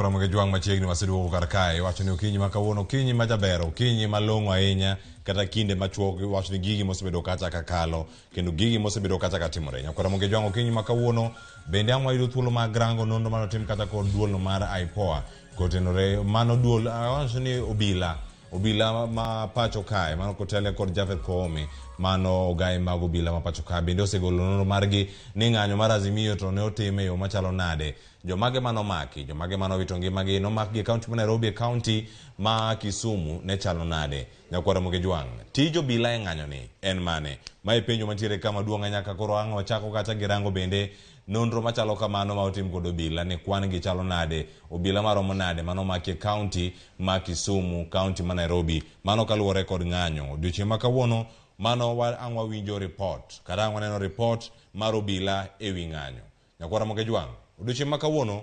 Romo gi jwang' machiegni waseduogo kar kae. Iwacho ni okinyi ma kawuono, okinyi ma jaber, okinyi malong'o ahinya, kata kinde machuok iwacho ni gigi mosebedo kacha ka kalo, kendo gigi mosebedo kacha ka timore. Nyakwar Ramogi Jwang' okinyi ma kawuono, bende ang' wayudo thuolo mag rango nonro mane otim kata kod duolno mar IPOA kotenore mano duol awacho ni obila obila ma pacho kae mano kotele kod Japheth Koome mano ogaye mag obila ma pacho kae bende osegolo nonro margi ni ng'anyo mar Azimio to ne otim e yo machalo nade. Jomage mane omaki, jomage mane owito ngimagi, nomakgi e kaunti ma Nairobi, e kaunti ma Kisumu ne chalo nade? Nyakwar Ramogi Jwang', tij obila e ng'anyoni en mane? Mae penjo mantiere ka maduong' ahinya ka koro ang' wachako kacha gi rango bende nonro machalo kamano ma otim kod obila ni kwan gi chalo nade, obila maromo nade mane omaki e kaunti ma Kisumu, kaunti ma Nairobi, mano kaluwore kod ng'anyo. Odiochieng' ma kawuono mano ang' wawinjo report kata ang' waneno report mar obila ewi ng'anyo. Nyakwar Ramogi Jwang', odiochieng' ma kawuono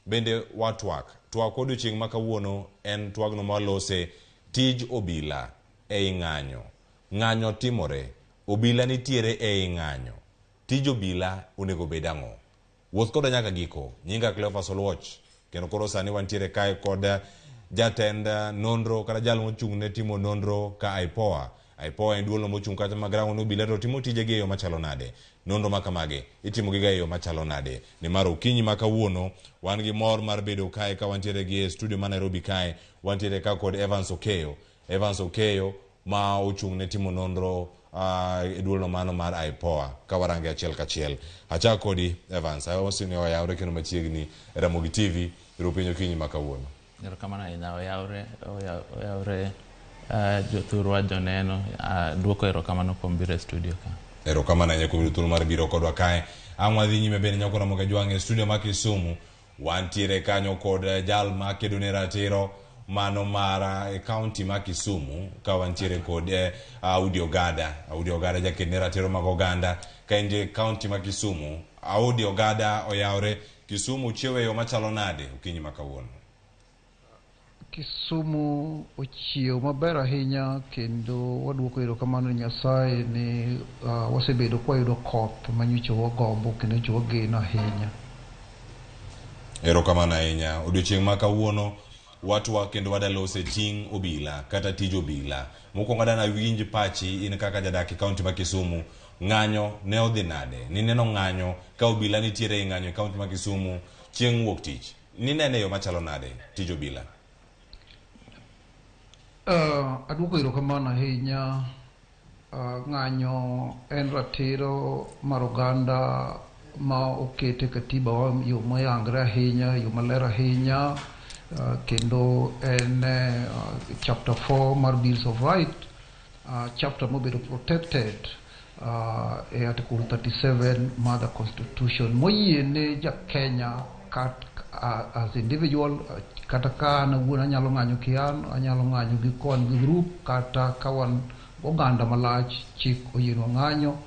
bende watwak. Twak odiochieng' ma kawuono en twagno ma walose tij obila ei ng'anyo. Ng'anyo timore, obila nitiere ei ng'anyo. Tij obila onego bed ang'o? Wuoth koda nyaka giko. Nyinga Cleophas Oluoch. Kendo koro sani wantiere kae kod jatend nonro kata jal mochung' ne timo nonro ka IPOA. IPOA en duolno mochung' kata mag rango ni obila to timo tijegi e yo machalo nade. Nonro ma kamagi itimogiga e yo machalo nade. Nimar okinyi ma kawuono wan gi mor mar bedo kae ka wantiere gi e studio ma Nairobi kae. Wantiere ka kod Evans Okeyo. Evans Okeyo ma ochung' ne timo nonro e duolno mano mar IPOA ka warange achiel kachiel. Achak kodi Evans, amosi ni oyawre kendo machiegni e Ramogi TV, ero piny okinyi ma kawuono. Erokamano ahinya, oyawre, oyawre jothurwa, joneno, duoko erokamano kuom biro e studio ka. Erokamano ahinya kuom yudo thuolo mar biro kodwa kae. Ang' wadhi nyime bende nyako Ramogi Ajwang' e studio ma Kisumu. Wantiere kanyo kod jal ma kedo ne ratiro mano mar e kaunti ma Kisumu ka wantiere kod Audi Ogada. Audi Ogada jaked ne ratiro mag oganda ka entie kaunti ma Kisumu. Audi Ogada oyawre Kisumu chiewo e yo machalo nade okinyi ma kawuono? Kisumu ochiew maber ahinya kendo waduoko erokamano ne Nyasaye ni wasebedo kwayudo koth manyocha wagombo kendo nyocha wageno ahinya. Erokamano ahinya. Odiochieng' ma kawuono watwak kendo wadalose ting' obila kata tij obila. Mokwongo adwa nawinj pachi in kaka jadak e kaunti ma Kisumu, ng'anyo ne odhi nade? Nineno ng'anyo ka obila nitiere e ng'anyo e kaunti ma Kisumu chieng' wuok tich. Ninene e yo machalo nade tij obila? Aduoko erokamano ahinya. Ng'anyo en ratiro mar oganda ma oket e katiba wa yo moyangre ahinya, yo maler ahinya, kendo en chapter 4 mar Bills of Right, chapter mobedo protected e article 37 mar the constitution moyie ne ja Kenya kat, as individual, kata ka an awuon anyalo ng'anyo ki an, anyalo ng'anyo gi kon gi group, kata ka wan oganda malach chik oyienwa ng'anyo.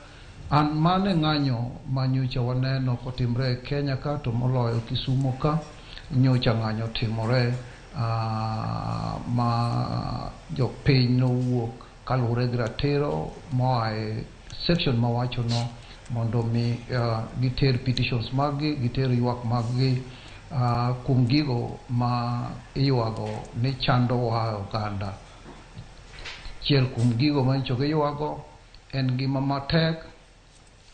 An mane ng'anyo ma nyocha waneno kotimre e Kenya ka to moloyo Kisumu ka nyocha ng'anyo timore ma jopiny nowuok kaluwore gi ratiro moa e section mawachono mondo mi giter petitions mag gi, giter ywak mag gi kuom gigo ma iywago ni chandowa e oganda. Achiel kuom gigo ma nyocha giywago en ngima matek,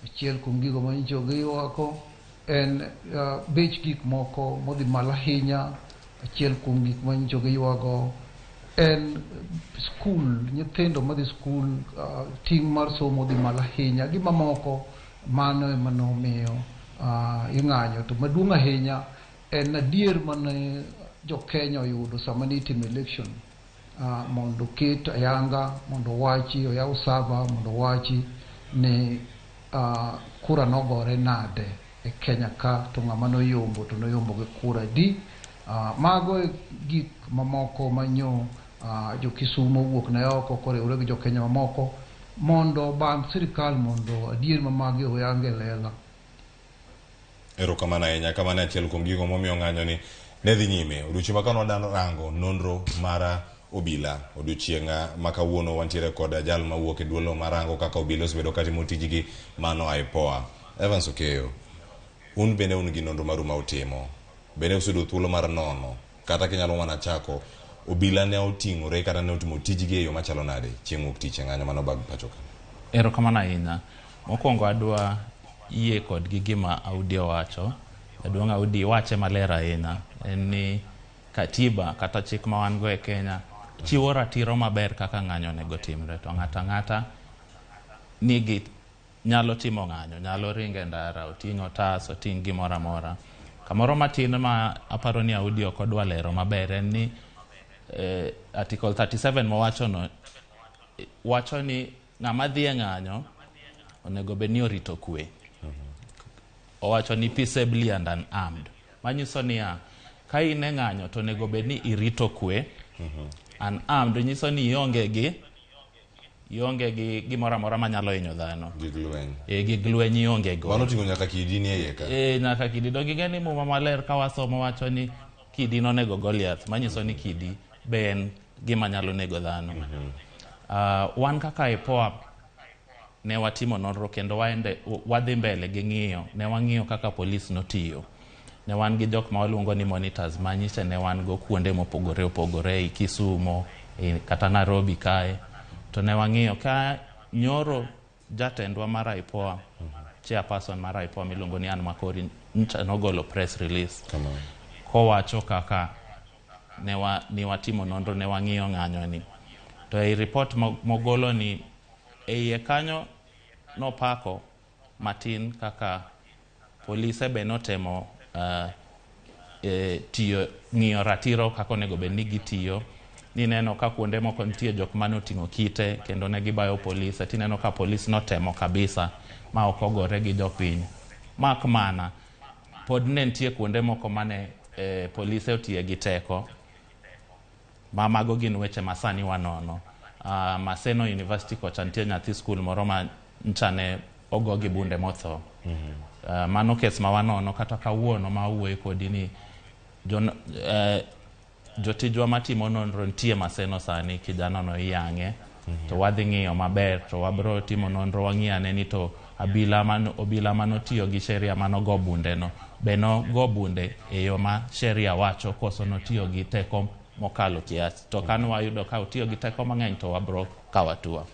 achiel kuom gigo ma nyocha giywago en bech gik moko modhi malo ahinya, achiel kuom gik ma nyocha giywago en skul, nyithindo madhi skul, ting' mar somo odhi malo ahinya gi mamoko. Mano ema nomiyo ing'anyo. To maduong' ahinya en adier mane jo Kenya oyudo sama ne itimo election mondo oket ayanga, mondo owachi, oyaw saba mondo owachi ni kura nogore nade e Kenya ka to ng'ama noyombo to noyombo gi kura adi. Mago e gik mamoko manyo jo Kisumu owuok ne oko koriwore gi jo Kenya mamoko mondo obamb sirikal mondo adier ma magi oyang e lela. Erokamano ahinya. Kamano e achiel kuom gigo momiyo ng'anyo ni ne dhi nyime. Odiochieng' ma kawuono wadwa rango nonro mar obila. Odiochieng' ma kawuono wantiere kod jal mawuok e duolo marango kaka obila osebedo katimo tijgi mano IPOA. Evans Okeyo, un bende un gi nonro maru ma utimo. Bende useyudo thuolo mar nono kata kinyalo mana chako obila ne oting'ore kata ne otimo tijgi e yo machalo nade chieng' wuok tich e ng'anyo mane obag pacho ka? Erokamano ahinya. Mokwongo adwa yie kod gi gima Audi owacho. Jaduong' Audi wache maler ahinya. En ni katiba kata chik ma wan go e Kenya chiwo ratiro maber kaka ng'anyo onego timre. To ng'ato ang'ata nigi nyalo timo ng'anyo, nyalo ringo e ndara, oting' otas, oting' gimoro amora. Kamoro matin ma aparo ni Audi ok odwa lero maber en ni Article 37 mowacho no wacho ni ng'ama dhi e ng'anyo onego bed ni orito kwe. Owacho ni peaceably and unarmed. Manyiso niya, ka in e ng'anyo to onego bed ni irito kwe. Unarmed nyiso ni ionge gi gimoro amora manyalo hinyo dhano. Gig lweny. E, gig lweny ionge go. Mano oting'o nyaka kidi ni e iye ka. E, nyaka kidi. Donge ing'e ni muma maler ka wasomo wacho ni kidi nonego Goliath, manyiso ni kidi be en gima nyalo nego dhano. Wan kaka IPOA ne watimo nonro kendo waende, wadhi mbele gi ng'iyo. Ne wang'iyo kaka polis notiyo. Ne wan gi jok ma waluongo ni monitors manyiche ne wan go kuonde mopogore opogore ei Kisumo, kata Nairobi kae. To ne wang'iyo ka nyoro jatendwa mar IPOA, chairperson mar IPOA miluongo ni Ann Makori ncha nogolo press release Kamano. kowacho kaka ne watimo nonro, ne wang'iyo ng'anyo ni. To ei report mogolo ni e iye kanyo nopako matin kaka polise be notemo tiyo ng'iyo ratiro kaka onego bed ni gitiyo. Nineno ka kuonde moko nitie jok mane oting'o kite kendo ne gibayo polise, tineno ka polis notemo kabisa ma ok ogore gi jopiny. Mak mana pod ne nitie kuonde moko mane polise otiye gi teko ma mago gin weche ma sani wanono. Maseno University kocha nitie nyathi skul moro ma ncha ne ogo gi bunde motho. Mano kes ma wanono kata kawuono ma awuoyo kodi ni jotijwa matimo nonro nitie Maseno sani, kijana no iyang'e. To wadhi ng'iyo maber to wabro timo nonro wang'i ane ni to abila man, obila manotiyo gi sheria manogo bunde no be nogo bunde e yo ma sheria wacho koso notiyo gi teko mokalo kiasi. To kane wayudo ka otiyo gi teko mang'eny to wabro kawo hatua.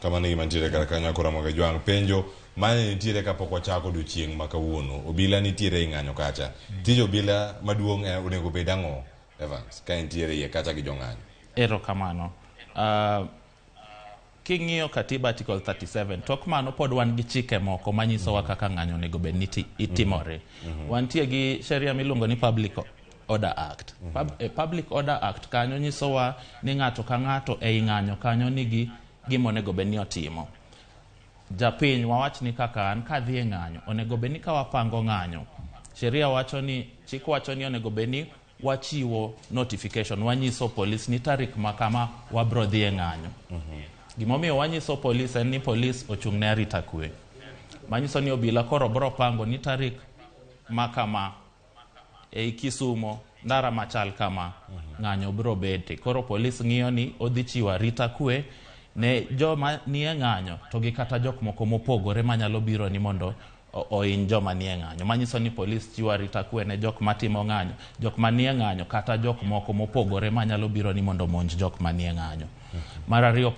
Kamano e gima nitiere kar kanyo koro Ramogi Jwang'. Penjo mane nitiere kapok wachako odiochieng' ma kawuono. Obila nitiere e ng'anyo kacha. Tij obila maduong' onego bed ang'o, Evans, ka entiere iye kacha gi jong'anyo? Erokamano. King'iyo katiba article 37, tok mano pod wan gi chike moko manyisowa kaka ng'anyo onego bed ni itimore. Wantie gi sheria miluongo ni Public Order Act. Public Order Act kanyo nyisowa ni ng'ato ka ng'ato ei ng'anyo kanyo nigi gima onego bed ni otimo. Japiny wawach ni kaka an kadhi e ng'anyo, onego bed ni ka wapango ng'anyo, sheria wacho ni, chik wacho ni onego bed ni wachiwo notification, wanyiso polis ni tarik ma kama wabro dhi e ng'anyo. Gimomiyo wanyiso polis en ni polis ochung' ne arita kwe. Manyiso ni obila koro bro pango ni tarik ma kama ei Kisumo, ndara machal kama, ng'anyo bro bete. Koro polis ng'iyo ni odhi chiwo arita kwe ne joma nie ng'anyo to gi kata jok moko mopogore manyalo biro ni mondo ohiny joma nie ng'anyo. Manyiso ni polis chiwo arita kwe ne jok matimo ng'anyo, jok manie ng'anyo kata jok moko mopogore manyalo biro ni mondo omonj jok manie ng'anyo. Mar ariyo,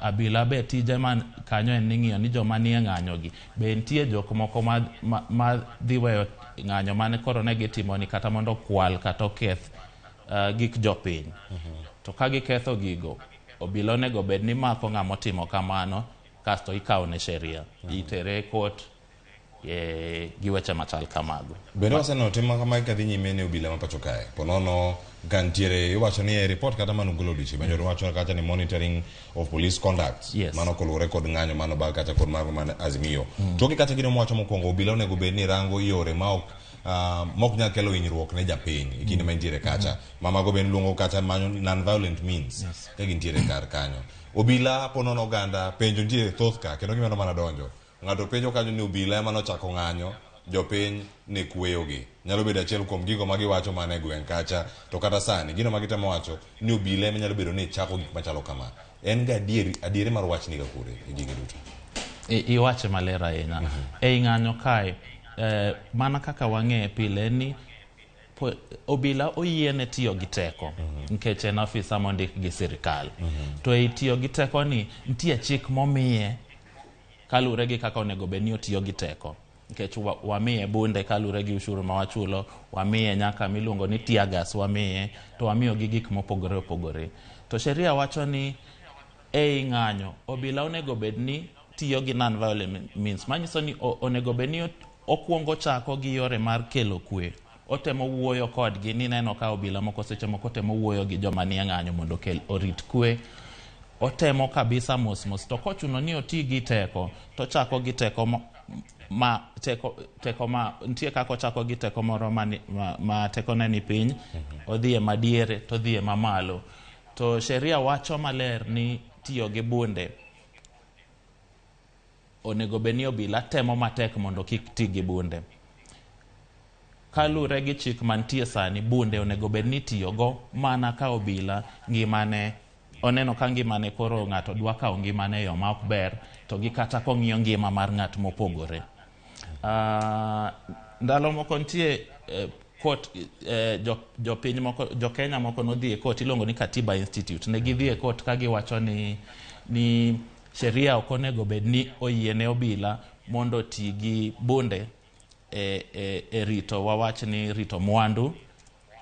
abila be tije man kanyo en ni ng'iyo ni joma nie ng'anyo gi be nitie jok moko ma dhi weyo ng'anyo mane koro ne gitimo ni kata mondo okwal kata oketh gik jopiny. To ka giketho gigo, obila onego bed ni mako ng'ama otimo kamano kasto ikawo ne sheria, itere e court gi weche machal kamago. Bende waseneno tim ma kamagi kadhi nyime ne obila ma pacho kae. Ponono ka nitiere iwacho ni e report kata manogolo odiochieng' manyoro wacho kacha ni monitoring of police conduct. Mano koluwore kod ng'anyo mano bag kacha kod mago man Azimio. Toke kacha gino mowacho mokwongo obila onego bed ni rango yore ma ok mok nyal kelo hinyruok ne japiny e kinde ma intiere kacha. Ma mago bende luongo kacha manyo non-violent means ka gintiere kar kanyo. Obila ponono oganda penjo nitiere thoth ka kendo gimedo mana donjo. Ng'ato penjo kanyo ni obila ema nochako ng'anyo, jopiny ne kweyogi. Nyalo bedo achiel kuom gigo ma giwacho mana e gweng' kacha. To kata sani, gino ma gitemo wacho ni obila ema nyalo bedo ni chako gik machalo kama. En ga adieri, adieri mar wach ni ga kure e gigi duto? Iwache maler ahinya. Ei ng'anyo kae, Mana kaka wang'e pile ni obila oyiene tiyo gi teko nikech en ofisa mondik gi sirikal. To ei tiyo gi teko ni nitie chik momiye kaluwore gi kaka onego bed ni otiyo gi teko. Nikech wamiye bunde kaluwore gi ushuru ma wachulo, wamiye nyaka miluongo ni tear gas wamiye, to wamiyo gi gik mopogore opogore. To sheria wacho ni ei ng'anyo, obila onego bed ni tiyo gi non-violent means, manyiso ni onego bed ni okwongo chako gi yore mar kelo kwe. Otemo wuoyo kodgi, ni neno ka obila moko seche moko temo wuoyo gi joma nie ng'anyo mondo okel orit kwe. Otemo kabisa mos mos, to kochuno ni oti gi teko, to chako gi teko ma teko, teko ma nitie kaka ochako gi teko moro ma tekone ni piny, odhi e madiere to odhi e mamalo. To sheria wacho maler ni tiyo gi bunde onego bed ni obila temo matek mondo kik ti gi bunde. Kaluwore gi chik mantie sani, bunde onego bed ni itiyogo mana ka obila ngimane oneno ka ngimane koro ng'ato dwa kawo ngimane e yo ma ok ber, to gi kata kong'iyo ngima mar ng'at mopogore. Ndalo moko nitie court, jopiny moko, jo Kenya moko nodhi e court iluongo ni Katiba Institute. Ne gidhi e court ka giwacho ni sheria ok onego bed ni oyiene obila mondo oti gi bunde e rito, wawach ni rito mwandu,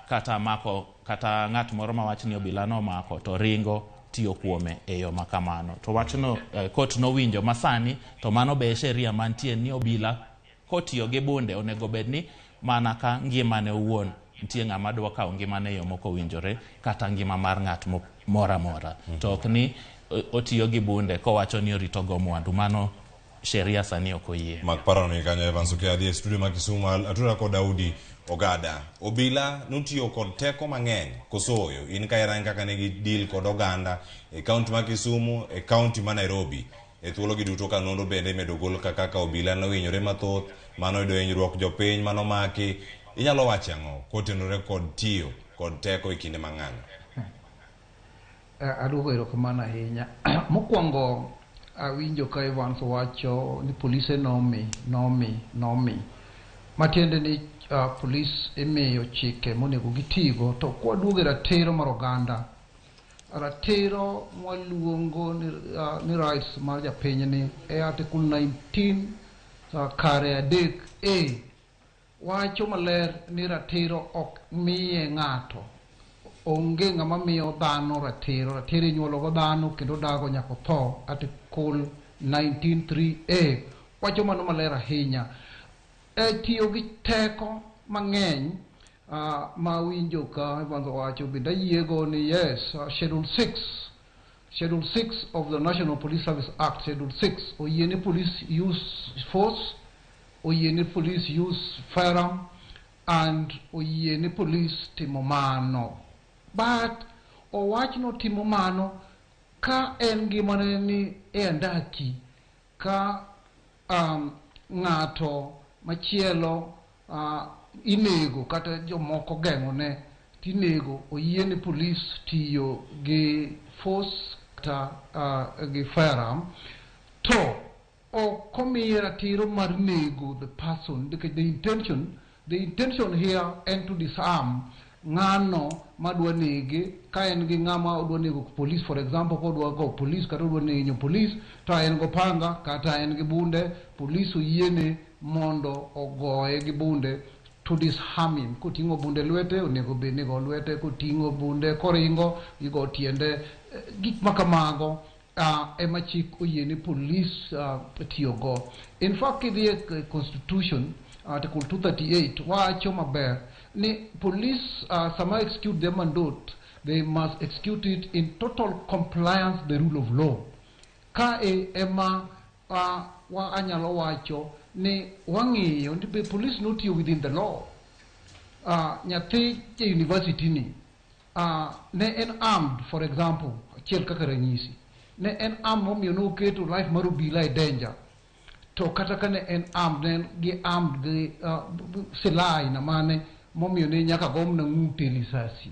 kata mako kata ng'at moro mawach ni obila nomako to ringo tiyo kuome e yo ma kamano. To wachno court nowinjo masani, to mano be e sheria mantie ni obila kotiyo gi bunde onego bed ni mana ka ngimane owuon nitie ng'ama dwa kawo ngimane e yo mok owinjore, kata ngima mar ng'at moro amora. To ok ni otiyo gi bunde kowacho ni orito go mwandu. Mano sheria sani ok oyie. Mak paro ni kanyo Evans Okia adhi e studio ma Kisumu atudra kod Daudi Ogada. Obila notiyo kod teko mang'eny kosoyo. In ka irang kaka ne gidil kod oganda e kaunti ma Kisumu, e kaunti ma Nairobi. E thuolo gi duto ka nonro bende imedo gol kaka obila nohinyore mathoth, mano oyudo hinyruok jopiny manomaki. Inyalo wacho ang'o kotenore kod tiyo kod teko e kinde ma ng'anyo? Aduoko erokamano ahinya. Mokwongo awinjo ka Evans wacho ni polise nomi. Matiende ni polis imiyo chike monego gitigo, to kwaduogo e ratiro mar oganda, ratiro mwaluongo ni rights mar japiny ni e article 19 kare 3 A wacho maler ni ratiro ok miye ng'ato. Onge ng'ama miyo dhano ratiro. Ratiro inyuolo go dhano kendo dago nyaka otho. Article 19.3a wacho mano maler ahinya. E tiyo gi teko mang'eny ma winjo ka Evans owacho bende ayiego ni yes, Schedule 6, Schedule 6 of the National Police Service Act, Schedule 6 oyie ni police use force, oyie ni police use firearm, and oyie ni police timo mano. But owach notimo mano ka en ngimane ni e andaki, ka ng'ato machielo inego kata jomoko geng'one tinego, oyie ni police tiyo gi force kata gi firearm, to ok omiye ratiro mar nego the person, because the intention here en to disarm ng'ano madwa nege. Ka en gi ng'ama odwa nego police, for example, kodwa go police kata odwa hinyo police, to en go panga kata en gi bunde, police oyiene mondo ogoye gi bunde to disarm him. Koting'o bunde lwete onego bed ni go lwete, koting'o bunde koringo igo tiende. Gik ma kamago ema chik oyie ni police tiyogo. In fact, kidhi e constitution, article 238 wacho maber ni police sama execute their mandate, they must execute it in total compliance the rule of law. Ka e ema wa anyalo wacho ni wang'iyo ni be police notiyo within the law. Nyathi e university ni ne en armed, for example, achiel kaka ranyisi, ne en armed momiyo noketo life mar obila e danger. To kata ka ne en armed, ne en gi armed gi silaha aina mane momiyo ne nyaka gomna ng'ute risasi?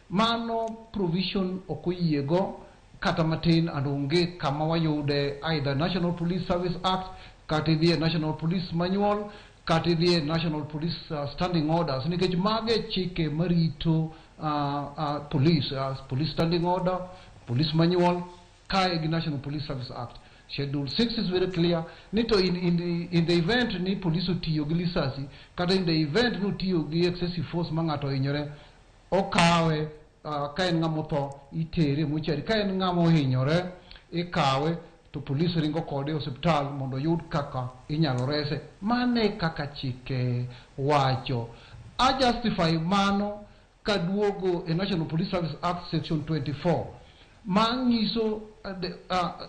Mano provision ok oyiego kata matin, and onge kama wayude either National Police Service Act kata idhi e National Police Manual. Kata idhi e National Police Standing Orders, nikech mago e chike marito police, Police Standing Order, Police Manual, kae gi National Police Service Act. Schedule 6 is very clear ni to in the event ni police otiyo gi lisasi, kata in the event ni otiyo gi excessive force ma ng'ato ohinyore, okawe, ka en ng'ama otho itere mochari, ka en ng'ama ohinyore ikawe to police ringo kode e osiptal mondo oyud kaka inyalo rese. Mane kaka chike wacho. A justify mano kaduogo e National Police Service Act section 24 manyiso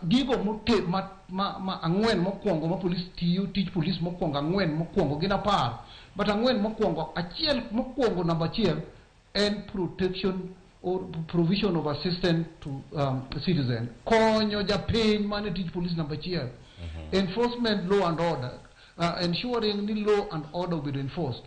gigo mote ma ang'wen mokwongo ma police tiyo. Tich police mokwongo, ang'wen mokwongo, gin 10, but ang'wen mokwongo, achiel mokwongo, namba achiel en protection or provision of assistance to citizen, konyo japiny. Mane tich police namba achiel. Enforcement law and order, ensuring ni law and order obedo enforced,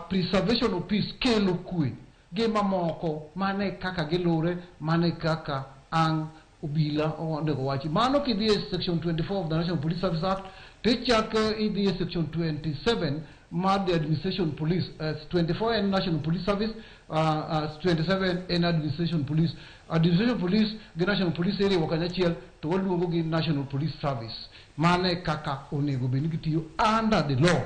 preservation of peace, kelo kwe gi mamoko. Mane kaka gilure, mane kaka ang' obila onego wachi. Mano kidhi e section 24 of the National Police Service Act, tichako idhi e section 27 mar the Administration Police. 24 en National Police Service, 27 en Administration Police. Administration Police gi National Police iriwo kanyachiel to waluongo gi National Police Service. Mane kaka onego bed ni gitiyo under the law.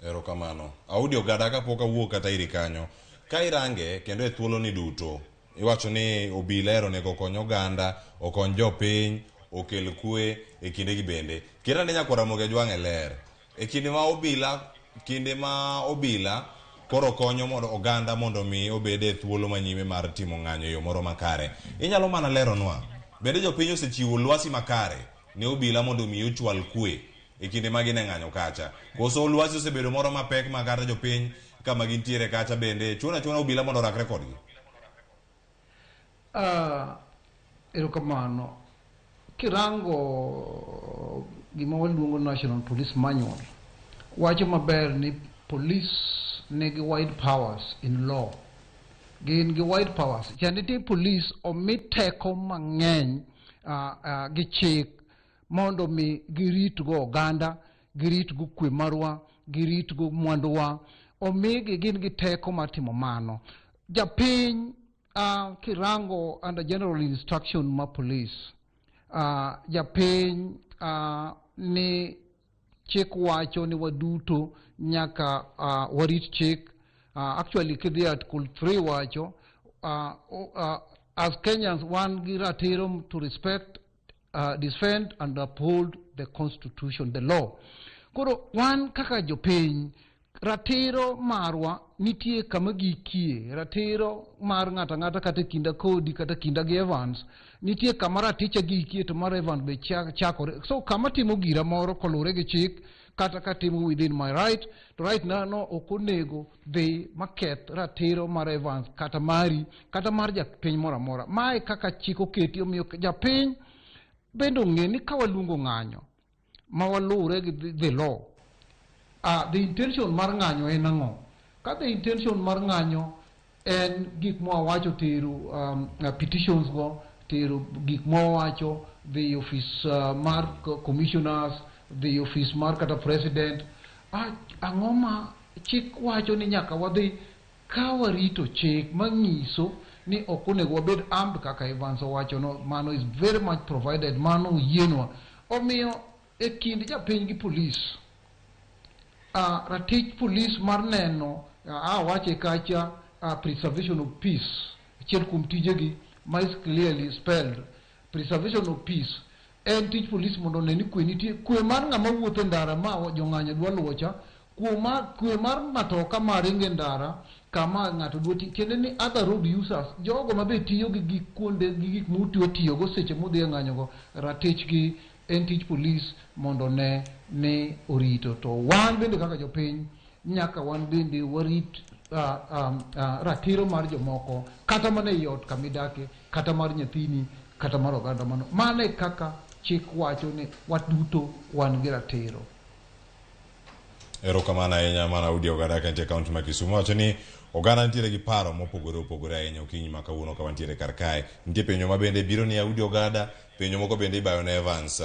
Erokamano. Audi Ogada, kapok awuok kata iri kanyo, ka irange kendo e thuolo ni duto, iwacho ni obila ero onego okony oganda, okony jopiny, okel kwe e kindegi bende. Ket ane nyakwar Ramogi Ajwang' e ler. E kinde ma obila, kinde ma obila koro konyo mondo oganda mondo mi obed e thuolo manyime mar timo ng'anyo e yo moro makare. Inyalo mana leronwa. Bende jopiny osechiwo lwasi makare ne obila mondo mi ochwal kwe e kinde ma gin e ng'anyo kacha? Koso lwasi osebedo moro mapek ma kata jopiny kama gintiere kacha bende chuno achuna obila mondo orakre kodgi? Erokamano. Kirango gima waluongo National Police Manual, wacho maber ni police nigi wide powers in law. Gin gi wide powers. Tiende ni police omi teko mang'eny gi chik mondo mi giritgo oganda, giritgo kwe marwa, giritgo mwanduwa. Omigi, gin gi teko mar timo mano. Japiny, kirango under general instruction ma police, japiny, ni chik wacho ni waduto nyaka warit chik. Actually kidhi article 3 wacho as Kenyans wan gi ratiro to respect, defend and uphold the constitution, the law. Koro wan kaka jopiny, ratiro marwa nitie kama gikie. Ratiro mar ng'ato ang'ata, kata e kinda kodi, kata kinda gi Evans, nitie kama raticha gikie to mar Evans be chakore. So kama timo gira moro koluwore gi chik, kata katimo within my right, to right na no ok onego dhi maketh ratiro mar Evans, kata mari, kata mar japiny moro amora. Mae kaka chik oketi. Omiyo japiny bende ong'e ni ka waluongo ng'anyo ma waluwre gi the law, the intention mar ng'anyo en ang'o? Ka the intention mar ng'anyo en gik mwawacho, tero petitions go, tero gik mwawacho, the office mar commissioners, the office mar kata president, ang'o ma chik wacho ni nyaka wadhi ka warito chik manyiso ni ok onego wabed armed kaka Evans owacho no, mano is very much provided, mano oyienwa. Omiyo e kind japiny gi police, ratich police mar neno, awache kacha, preservation of peace, achiel kuom tijegi ma is clearly spelled, preservation of peace, en tich police mondo one ni kwe nitie, kwe mar ng'ama wuotho e ndara ma jong'anyo dwa luwo cha, kwe mar matoka maringo e ndara kama ng'ato dwa ti, tiende ni other road users, jogo ma be tiyo gi gik kuonde gi gik mutiyo tiyogo seche modhi e ng'anyo go. Ratichgi en tich police mondo ne ni orito. To wan bende kaka jopiny nyaka wan bende warit ratiro mar jomoko, kata mana ei ot kamidake, kata mar nyathini, kata mar oganda. Mano e kaka chik wacho ni waduto wan gi ratiro. Erokamano ahinya. Mana Udi Ogada ka entie kaunti ma Kisumu wacho ni Oganda nitiere gi paro mopogore opogore ahinya okinyi ma kawuono ka wantiere kar kae. Nitie penjo ma bende biro ni Audi Ogada, penjo moko bende ibayo ne Evans.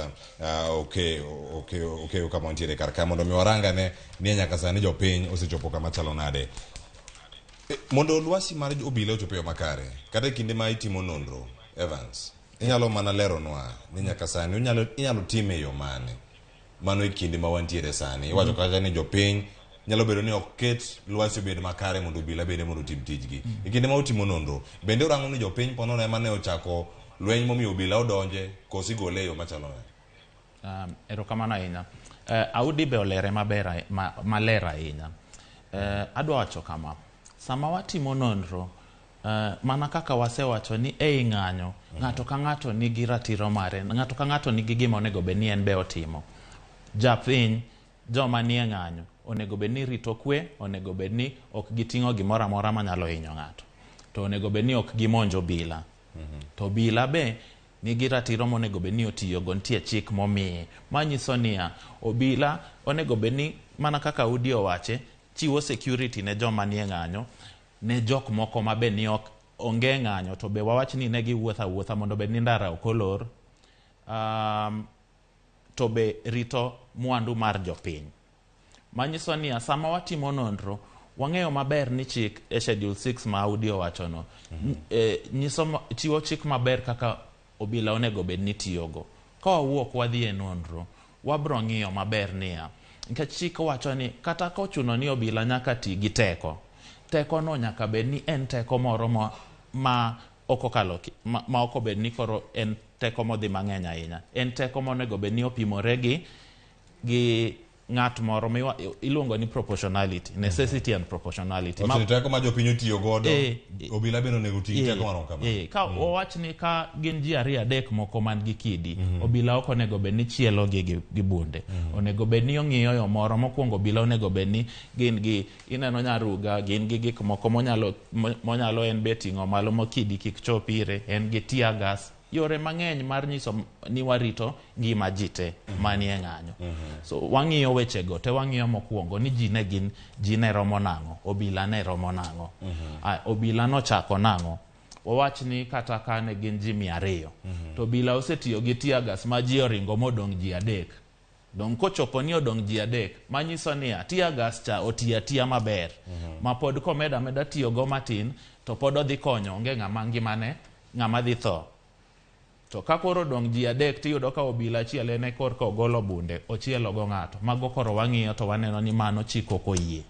Okay, kama wantiere kar kae mondo mi warangane ni nyaka sani jopiny osechopo kama chalo nade. Mondo lwasi mar obila ochop e yo makare, kata e kinde ma itimo nonro, Evans, inyalo mana leronwa ni nyaka sani inyalo time e yo mane? Mano e kinde ma wantiere sani. Iwacho kacha ni jopiny nyalo bedo ni ok ket lwasi obed makare mondo obila bende mondo otim tijgi. E kinde ma utimo nonro, bende urango ni jopiny ponono ema ne ochako lweny momiyo obila odonje, koso igole e yo machalo nade? Erokamano ahinya. Audi be olere maber maler ahinya. Adwa wacho kama, sama watimo nonro, mana kaka wasewacho ni ei ng'anyo, ng'ato ka ng'ato nigi ratiro mare, ng'ato ka ng'ato nigi gima onego bed ni en be otimo. Japiny, joma nie ng'anyo, onego bed ni rito kwe, onego bed ni ok giting'o gimoro amora manyalo hinyo ng'ato. To onego bed ni ok gimonj obila. To obila be nigi ratiro monego bed ni otiyogo, nitie chik momiye. Manyiso niya, obila onego bed ni mana kaka Audi owache, chiwo security ne joma nie ng'anyo, ne jok moko ma be ni ok onge ng'anyo, to be wawach ni ne giwuotho awuotha mondo bed ni ndara ok olor, to be rito mwandu mar jopiny. Manyiso niya, sama watimo nonro, wang'eyo maber ni chik e Schedule 6 ma Audi owachono, nyiso chiwo chik maber kaka obila onego bed ni tiyogo. Ka wawuok wadhi e nonro, wabro ng'iyo maber niya, nikech chik wacho ni kata kochuno ni obila nyaka ti gi teko, teko no nyaka bed ni en teko moro ma ok okalo ma ok obed ni koro en teko modhi mang'eny ahinya. En teko monego bed ni opimore gi ng'at moro miwa iluongo ni proportionality, necessity and proportionality. Ma teko ma jopiny otiyo godo, obila bende onego oti gi teko marom kama. Ka wawach ni ka gin ji ariyo adek moko man gi kidi, obila ok onego bed ni chielo gi bunde. Onego bed ni ong'iyo yo moro. Mokwongo obila onego bed ni gin gi, ineno nyaruga, gin gi gik moko monyalo en be ting'o malo mo kidi kik chop ire, en gi tear gas. Yore mang'eny mar nyiso ni warito ngima ji te manie ng'anyo. So wang'iyo wechego te, wang'iyo mokwongo ni ji ne gin, ji ne romo nang'o, obila ne romo nang'o, obila nochako nang'o. Wawach ni kata ka ne gin ji 200, to obila osetiyo gi tear gas ma ji oringo modong' ji 3. Dong' kochopo ni odong' ji 3, manyiso niya, tear gas cha otiyo atiya maber, ma pod komedo ameda tiyogo matin, to pod odhi konyo, onge ng'ama ngimane, ng'ama dhi tho. To ka koro odong' ji 3 tiyudo ka obila achiel en e korka ogolo bunde, ochielo go ng'ato. Mago koro wang'iyo to waneno ni mano chik ok oyie.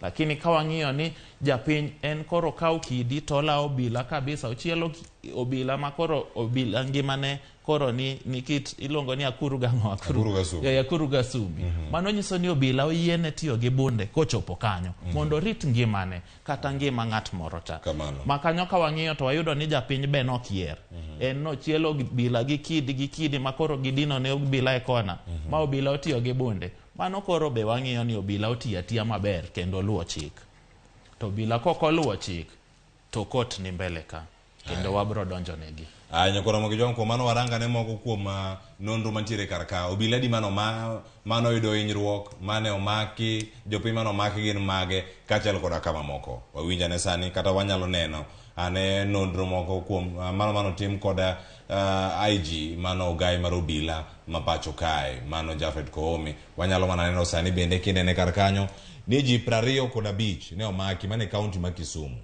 Lakini ka wang'iyo ni japiny en koro kawo kidi to olawo obila kabisa, ochielo obila ma koro obila ngimane koro ni kit iluongo ni akuru gang'o, akuru gasumbi. Akuru gasumbi. Mano nyiso ni obila oyiene tiyo gi bunde kochopo kanyo, mondo orit ngimane kata ngima ng'at moro cha. Ma kanyo ka wang'iyo to wayudo ni japiny be nokier. En nochielo obila gi kidi ma koro gidino ne obila e kona, ma obila otiyo gi bunde. Mano koro be wang'iyo ni obila otiyo atiya maber kendo oluwo chik. To obila kok oluwo chik, to kot ni mbele ka, kendo wabro donjo negi. Aya, nyakoro mogi jong kuom mano waranga ne moko kuom nonro mantiere kar ka. Obila di mano mano yudo hinyruok, mane omaki, jopiny mane omaki gin mage, kaachiel koda kama moko. Wawinjo ane sani kata wanyalo neno ane nonro moko kuom mano mano tim koda IG mano ogai mar obila ma pacho kae, mano Japhet Koome. Wanyalo mana neno sani bende kinene kar kanyo ni ji 25 ne omaki mane kaunti ma Kisumu.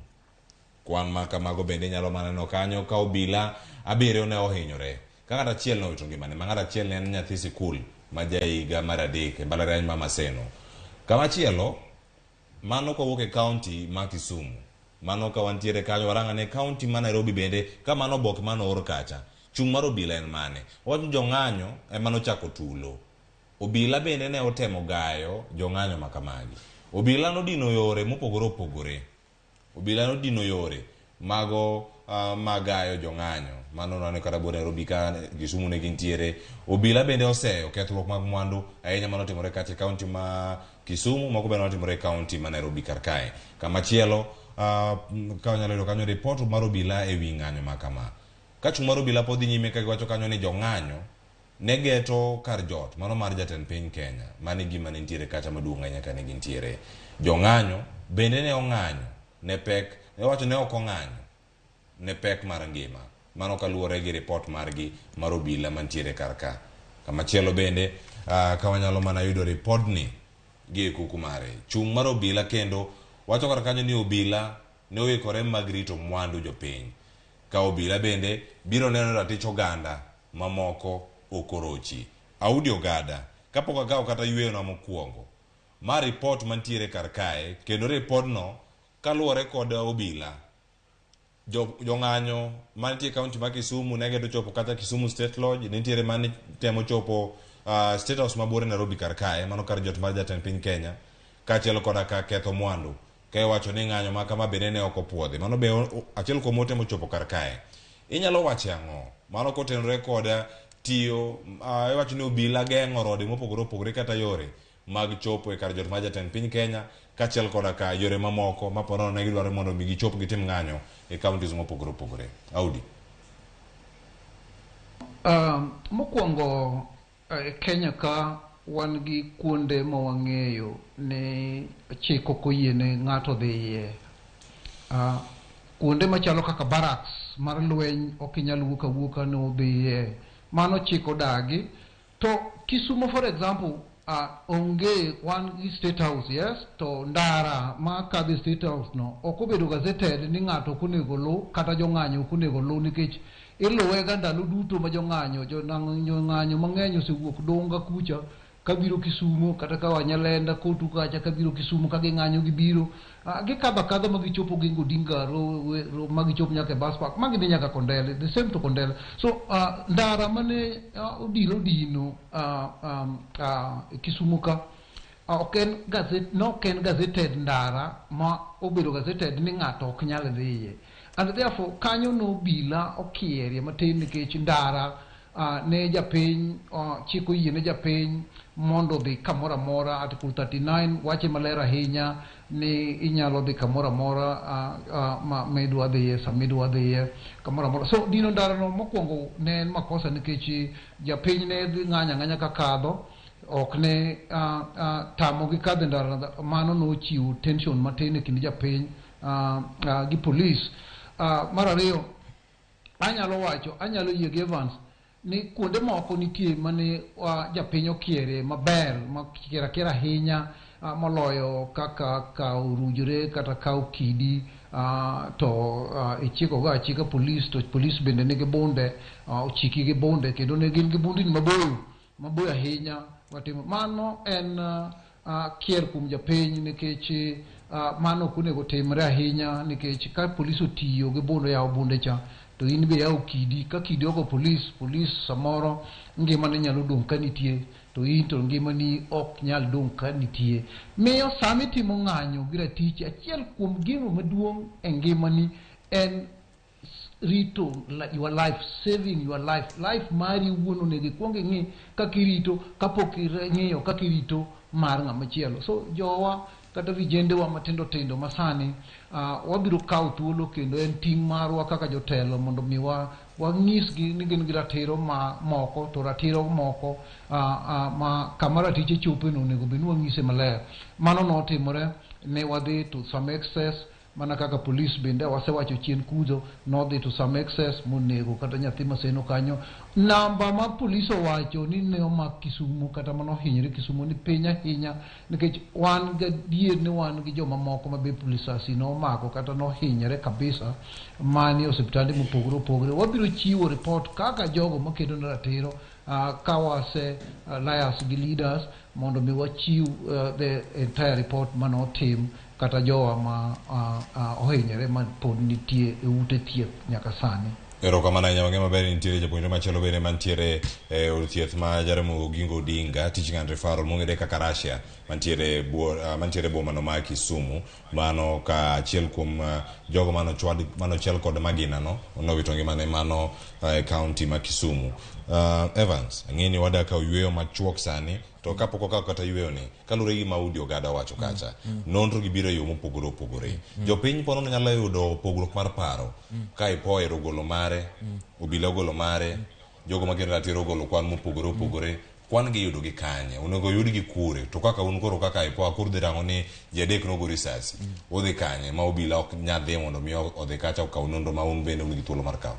Kwan ma kamago bende inyalo mana neno kanyo ka obila 7 ne ohinyore. Ka ng'ato achiel ne owito ngimane, ma ng'ato achiel ne en nyathi sikul ma jahiga mar 3 e mbalariany ma Maseno. Kamachielo, mano kowuok e kaunti ma Kisumu. Mano ka wantiere kanyo, warang'o ne kaunti ma Nairobi bende, ka mano oboke mano oor kacha. Chung' mar obila en mane? Owacho ni jong'anyo ema nochako tulo. Obila bende ne otemo gayo jong'anyo ma kamagi. Obila nodino yore mopogore opogore. Obila nodino yore mago magayo jong'anyo. Mano nwaneno kata buore Nairobi ka Kisumu ne gintiere. Obila bende oseyo kethruok mag mwandu ahinya manotimore kacha e kaunti ma Kisumu, moko bende notimore e kaunti ma Nairobi kar kae. Kamachielo, ka wanyalo yudo kanyo ripot mar obila e wi ng'anyo ma kama. Ka chung' mar obila pod dhi nyime ka giwacho kanyo ni jong'anyo ne geto kar jot mano mar jatend piny Kenya. Mano e gima ne nitiere kacha maduong' ahinya kane gintiere. Jong'anyo bende ne ong'anyo. ne pek ne wacho ne ok ong'anyo ne pek mar ngima. Mano kaluwore gi ripot margi mar obila mantiere kar ka. Kamachielo bende ka wanyalo mana yudo ripodni gi e kuku mare. Chung' mar obila kendo wacho kar kanyo ni obila ne oikore mag rito mwandu jopiny. Ka obila bende biro neno ratich oganda mamoko ok orochi. Audi Ogada, kapok akawo kata yueyona mokwongo, ma ripot mantiere kar kae, kendo ripodno kaluwore kod obila, jong'anyo mantie e kaunti ma Kisumu ne gedo chopo kata Kisumu State Lodge, nitiere mane temo chopo State House mabor e Nairobi kar kae, mano kar jot mar jatend piny Kenya, kaachiel koda ka ketho mwandu. Ka iwacho ni ng'anyo ma kama bende ne ok opuodhi. Mano be achiel kuom ote mochopo kar kae. Inyalo wache ang'o? Mano kotenore kod tiyo, iwacho ni obila geng'o rode mopogore opogore kata yore mag chopo e kar jot mar jatend piny Kenya, kaachiel koda ka yore mamoko ma po nono ne gidwaro mondo mi gichop gitim ng'anyo e counties mopogore opogore. Audi. Mokwongo e Kenya ka wan gi kuonde ma wang'eyo ni chik ok oyiene ng'ato dhiye. Kuonde machalo kaka barracks mar lweny ok inyal wuok awuoka ni udhiye. Mano chik odagi. To Kisumu for example, onge wan gi State House, yes, to ndara ma kadho e State House no ok obedo gazetted ni ng'ato ok onego luw kata jong'anyo ok onego luw nikech iluwe ga ndalo duto ma jong'anyo jong'anyo mang'eny osewuok Dunga kucha kabiro Kisumu kata ka Wanyalenda kotu kacha kabiro Kisumu ka ging'anyo gibiro gikadho akadha ma gichopo Oginga Odinga ma gichop nyaka e bus park ma gidhi nyaka Kondele, the same to Kondele. So ndara mane obila odino Kisumu ka ok en gazette, no ok en gazetted ndara ma obedo gazetted ni ng'ato ok nyal dhiye, and therefore kanyo no obila okierie matin nikech ndara ne japiny chik oyie ne japiny mondo odhi kamoro amora. Article 39 wache maler ahinya ni inyalo dhi kamoro amora ma idwa dhiye sama idwa dhiye kamoro amora. So dino ndara no mokwongo ne en makosa nikech japiny ne dhi ng'anyo ang'anya kakadho ok ne tamogi kadho e ndara. Mano nochiwo tension matin e kind japiny gi polis. Mar ariyo, anyalo wacho, anyalo yie gi Evans ni kuonde moko nitie mane japiny okiere maber ma kier akiera ahinya moloyo kaka kawo orujre kata kawo kidi to ichiko go achika polis, to polis bende nigi bunde, ochiki gi bunde kendo ne gin gi bundni maboyo maboyo ahinya watimo mano en kier kuom japiny nikech mano ok onego timre ahinya nikech ka polis otiyo gi bunde oyawo bunde cha to in be yawo kidi ka kidi ogo polis, polis samoro ngimane nyalo dong' ka nitie to in to ngimani ok nyal dong' ka nitie. Miyo sama itimo ng'anyo gi ratichi, achiel kuom gino maduong' e ngimani en rito your life, saving your life. Life mari iwuon onego ikuong ing'i kaka irito kapok ing'iyo kaka irito mar ng'ama chielo. So jowa kata vijendewa matindo tindo masani wabiro kawo thuolo kendo en ting' marwa kaka jotelo mondo mi wanyisgi ni gin gi ratiro ma moko to ratiro moko ma kama ratiche chope no onego bed ni wanyise maler. Mano notimore ne wadhi to some excess mana kaka polis bende wasewacho chien kucho nodhi to some excess monego kata nyathi maseno kanyo. Namba ma polis owacho ni ne omak Kisumu kata manohinyore Kisumu ni piny ahinya nikech wan gadier ni wan gi joma moko ma be polisasi nomako kata nohinyore kabisa manie osiptande mopogore opogore. Wabiro chiwo report kaka jogo makedo ne ratiro ka wase liaise gi leaders mondo mi wachiw the entire report manotim kata jowa ma ohinyore ma pod nitie e ute thieth nyaka sani. Erokamano ahinya. Wang'e maber ni nitiere japuonjre machielo bende mantiere e od thieth ma Jaramogi Oginga Odinga Teaching and Referral mong'ere kaka Russia mantiere mantiere bomano ma Kisumu. Mano ka achiel kuom jogo manochwad manochiel kod magina no nowito ngimane mano e county ma Kisumu. Evans, ang'e ni wada kawo yueyo machuok sani to kapok wakawo kata yueyo ni kaluwore gi Maudi Ogada owacho kacha nonro gi biro e yo mopogore opogore. Jopiny po nono nyalo yudo pogruok mar paro ka IPOA ero ogolo mare, obila ogolo mare, jogo makedo ratiro ogolo kwan mopogore opogore. Kwan gi iyudo gi kanye? Onego oyudgi kure? To kaka un koro kaka IPOA koro udhi rango ni ji adek nogo risasi. Udhi kanye ma obila ok nyal dhi mondo mi odhi kacha okaw nonro ma un bende un gi thuolo mar kawo?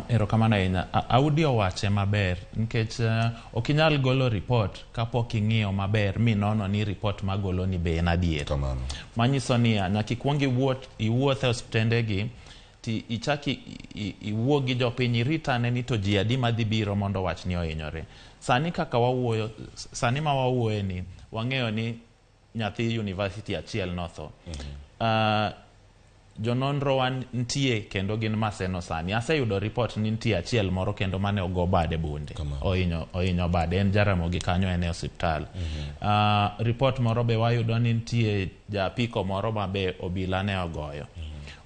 Erokamano ahinya. Audi owache maber nikech ok inyal golo report kapok ing'iyo maber minono ni report magolo ni be en adier. Kamano. Manyiso niya, nyaka ikuong iwuoth e osiptende gi ti ichak iwuo gi jopiny, irit ane ni to ji adi madhi biro mondo owach ni ohinyore. Sani kaka wawuoyo, sani ma wawuoye ni, wang'eyo ni nyathi university achiel notho. Jononro wa nitie kendo gin Maseno sani. Aseyudo report ni nitie achiel moro kendo mane ogo bade bunde. Ohinyo bade, en Jaramogi kanyo, en e osiptal. Report moro be wayudo ni nitie japiko moro ma be obila ne ogoyo.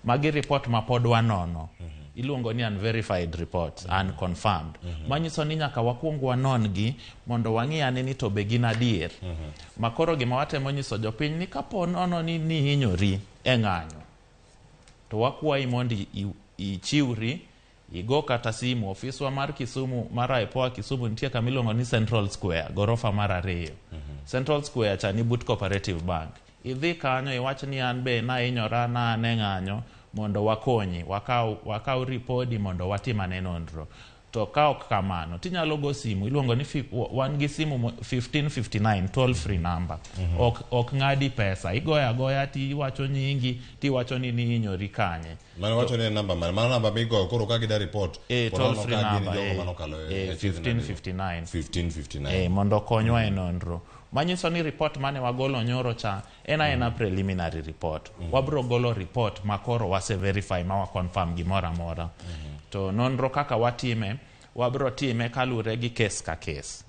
Magi report ma pod wanono. Iluongo ni unverified reports, unconfirmed. Manyiso ni nyaka wakuong wanon gi mondo wang'i ane ni to be gin adier. Ma koro gima watemo nyiso jopiny ni kapo nono ni nihinyori e ng'anyo, to wakwayi mondo ichiwri, igo kata simu. Ofiswa mar Kisumu, mar IPOA Kisumu, nitie kama iluongo ni Central Square, gorofa mar 2. Central Square cha ni but Cooperative Bank. Idhi kanyo iwach ni an be nahinyora na an e ng'anyo mondo wakonyi, wakaw ripodi mondo watim ane nonro. To ka ok kamano, tinyalo go simu, iluongo ni wan gi simu 1559 toll free number. Ok ng'adi pesa, igoyo agoya tiwacho nyingi, tiwacho ni nihinyori kanye. Mano wacho ni en namba mane? Mano namba migoyo koro ka gida report. Toll free number, jogo manokalo e 1559. 1559. Mondo okonywa e nonro. Manyiso ni report mane wagolo nyoro cha en aena preliminary report. Wabro golo report ma koro wase verify ma wa confirm gimoro amora. To nonro kaka watime, wabro time kalure gi case ka case.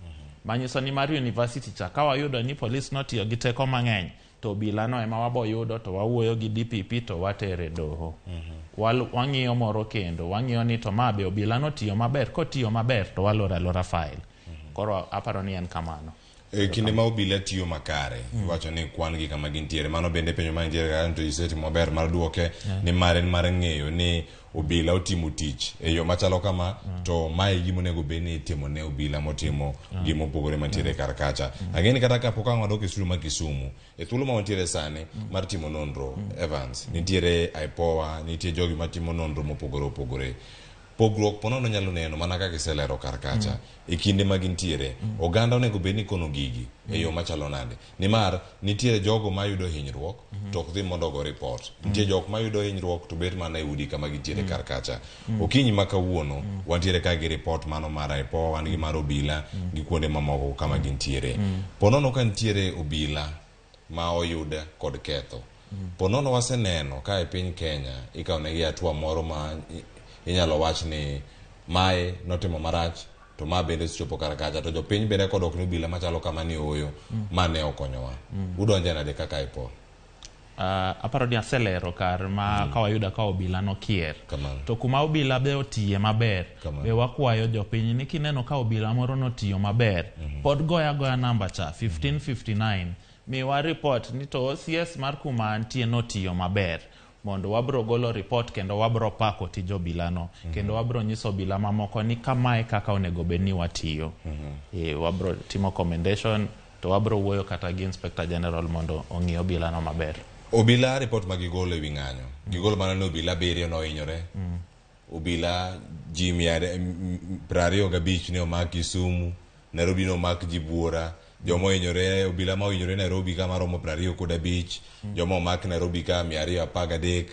Manyiso ni mar university cha ka wayudo ni polis notiyo gi teko mang'eny, to obila no ema wabo yudo to wawuoyo gi DPP to watere doho. Wang'iyo moro kendo, wang'iyo ni to ma be obila notiyo maber, kotiyo maber to waloro alora file. Koro aparo ni en kamano. E kinde ma obila tiyo makare, iwacho ni kwan gi kama gintiere. Mano bende penjo ma nitiere kanyo to isetimo maber mar duoke, ni mar en mar ng'eyo ni obila otimo tich e yo machalo kama, to mae e gima onego bed ni itimo ne obila motimo gima opogore mantiere kar kacha. Ang'e ni kata kapok ang' wadok e studio ma Kisumu, e thuolo ma wantiere sani mar timo nonro, Evans, nitiere IPOA, nitie jogi matimo nonro mopogore opogore. Pogruok ponono nyalo neno mana kaka iselero kar kacha. E kinde ma gintiere, oganda onego bed ni kono gigi e yo machalo nade? Nimar nitiere jogo mayudo hinyruok to ok dhi mondo ogo report. Nitie jok mayudo hinyruok to bet mana e udi kama gintiere kar kacha. Okinyi ma kawuono wantiere ka gi report mano mar IPOA, wan gi mar obila gi kuonde mamoko kama gintiere. Ponono ka nitiere obila ma oyud kod ketho. Ponono waseneno ka e piny Kenya ikawo negi hatua moro ma inyalo wach ni mae notimo marach to ma bende osechopo kar kacha to jopiny bende kodok ne obila machalo kama ni ooyo ma ne okonyowa. Udonje nade kaka IPOA? Aparo ni aselero kar ma ka wayudo ka obila nokier. Kamano. To kuma obila be otiye maber, Kamano. be wakwayo jopiny ni kineno ka obila moro notiyo maber, pod goya goya namba cha 1559, miwa report ni to OCS mar kuma antie notiyo maber, mondo wabro golo report kendo wabro pako tij obila no, kendo wabro nyiso obila mamoko ni kamae kaka onego bed ni watiyo. Wabro timo commendation to wabro wuoyo kata gi Inspector General mondo ong'i obila no maber. Obila report ma gigolo ewi ng'anyo. Gigolo mana ni obila 7 nohinyore. Obila ji 25 ne omak Kisumu, Nairobi ne omak ji buora, joma ohinyore, obila ma ohinyore Nairobi ka maromo 25, joma omak Nairobi ka 213.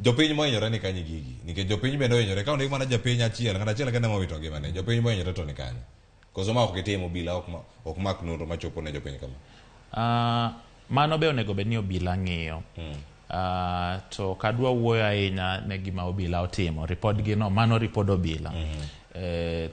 Jopiny mohinyore ni kanye gigi? Nikech jopiny bende ohinyore, ka ondik mana japiny achiel, ng'ato achiel kende mowito ngimane, jopiny mohinyore to ni kanye? Koso ma ok gitim obila ok mak nonro machopo ne jopiny kama? Mano be onego bed ni obila ng'iyo. To kadwa wuoyo ahinya ne gima obila otimo, ripod gi no, mano ripod obila.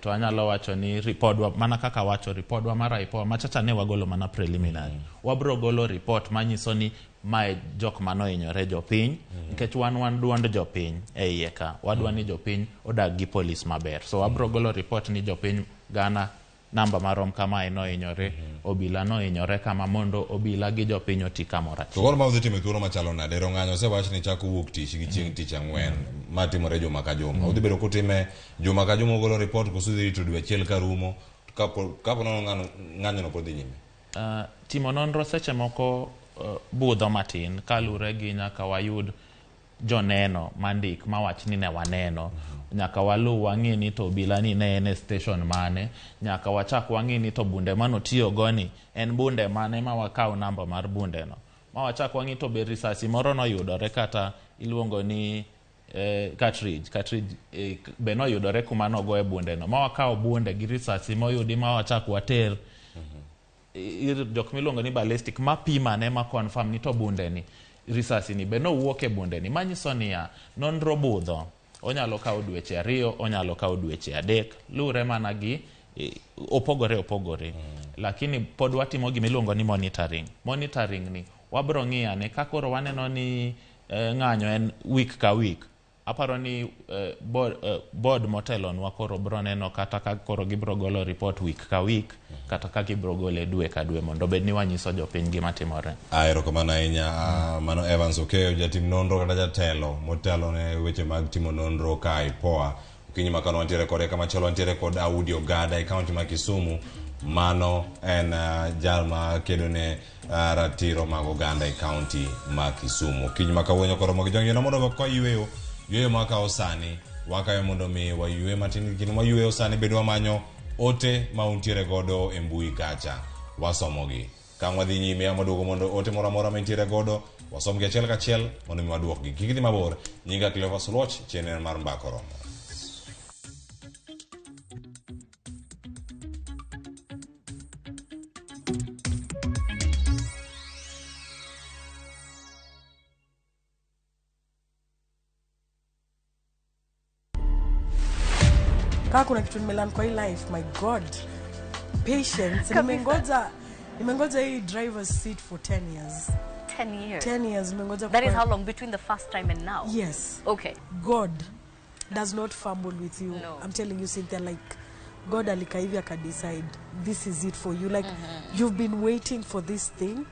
To anyalo wacho ni ripodwa, mana kaka wacho, ripodwa mar IPOA, machacha ne wagolo mana preliminary. Wabro golo report manyiso ni mae jok manohinyore jopiny, nikech wan duond jopiny e iye ka. Wadwa ni jopiny odag gi polis maber. So wabro golo report ni jopiny gana namba marom kamae nohinyore, obila nohinyore kama, mondo obila gi jopiny oti kamoro achiel. To koro ma udhi timo e thuolo machalo nade? Ero ng'anyo osewach ni chako wuok tich gi chieng' tich ang'wen ma timore juma ka juma. Udhi bedo kutime juma ka juma ugolo report koso udhi rito dwe achiel ka rumo? Kapo nono ng'anyo no pod dhi nyime. Timo nonro seche moko budho matin kalure gi nyaka wayud joneno mandik mawach ni ne waneno. Nyaka waluw wang'i ni to obila ni ne en e station mane. Nyaka wachak wang'i ni to bunde manotiyogo ni en bunde mane ma wakaw namba mar bunde no. Ma wachak wang'i to be risasi moro noyudore kata iluongo ni cartridge be noyudore kuma nogoye bunde no. Ma wakaw bunde gi risasi moyudi ma wachak water ir jok miluongo ni ballistic ma pimane ma confirm ni to bunde ni risasi ni be nowuok e bunde ni. Manyiso niya, nonro budho. Onyalo kawo dweche 2, onyalo kawo dweche 3, luwre mana gi opogore opogore. Lakini pod watimo gima iluongo ni monitoring. Monitoring ni wabro ng'iyo ka koro waneno ni ng'anyo en week ka week. Aparo ni board motelonwa koro bro neno kata ka koro gibro golo report week ka week, kata ka gibro gole dwe ka dwe, mondo bed ni wanyiso jopiny gima timore. Erokamano ahinya. Mano Evans Okeyo, jatim nonro kata jatelo motelo ne weche mag timo nonro ka IPOA. Okinyi ma kano wantiere kode, kamachielo wantiere kod Audi Ogada e kaunti ma Kisumu. Mano en jal ma kedo ne ratiro mag oganda e kaunti ma Kisumu. Okinyi ma kawuono koro mogi jong'ino mondo kwa yweyo, yweyo ma kawo sani, wakayo mondo mi waywe matin kendo wayweyo sani bende wamanyo ote ma untiere godo e mbui kacha, wasomogi. Ka wadhi nyime ama duogo mondo ote moro amora ma intiere godo wasomgi achiel kachiel mondo mi waduokgi. Kik idhi mabor, nyinga Cleophas Oluoch, chenro mar Mbaka Oromo. Kama kuna kitu nimelearn kwa hii life, my God, patience. Nimengoja hii driver's seat for 10 years. 10 years? 10 years nimengoja. That is how long between the first time and now? Yes. Okay. God does not fumble with you. No. I'm telling you, Cynthia, like, God alikaa hivi akadecide this is it for you. Like, you've been waiting for this thing.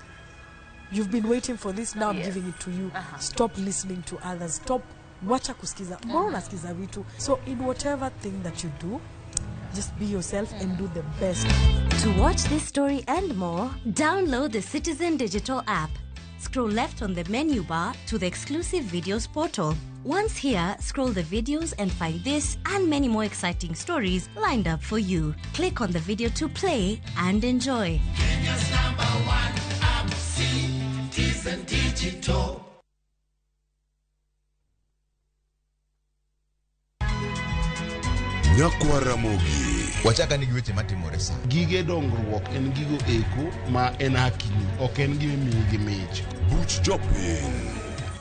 You've been waiting for this, now I'm giving it to you. Stop listening to others. Stop. Wacha kusikiza. Mbona unasikiza vitu? So in whatever thing that you do, just be yourself and do the best. To watch this story and more, download the Citizen Digital app. Scroll left on the menu bar to the exclusive videos portal. Once here, scroll the videos and find this and many more exciting stories lined up for you. Click on the video to play and enjoy. Kenya's #1 app, Citizen Digital. Nyakwa Ramogi. Wachaka ni gi weche matimore sa. Gige dongruok en gigo eko ma en hakini, ok en gima imiyi gi mich. Buch jopiny.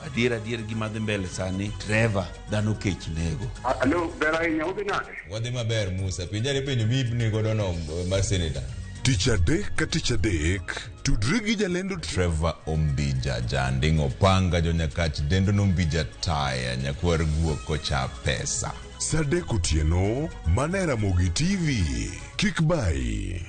Adier gima dhi mbele sani, Trevor, dhano kech nego. Alo, ber ahinya, udhi nade? Wadhi maber Musa, penja ni penjo mipni godo no mar senator. Tich adek ka tich adek, tudri gi jalendo Trevor Ombija, janding' opanga jonyakach dendo nombija taya, nyakwar guok kocha pesa. Sa 3 otieno, mana e Ramogi TV. Kik bayi.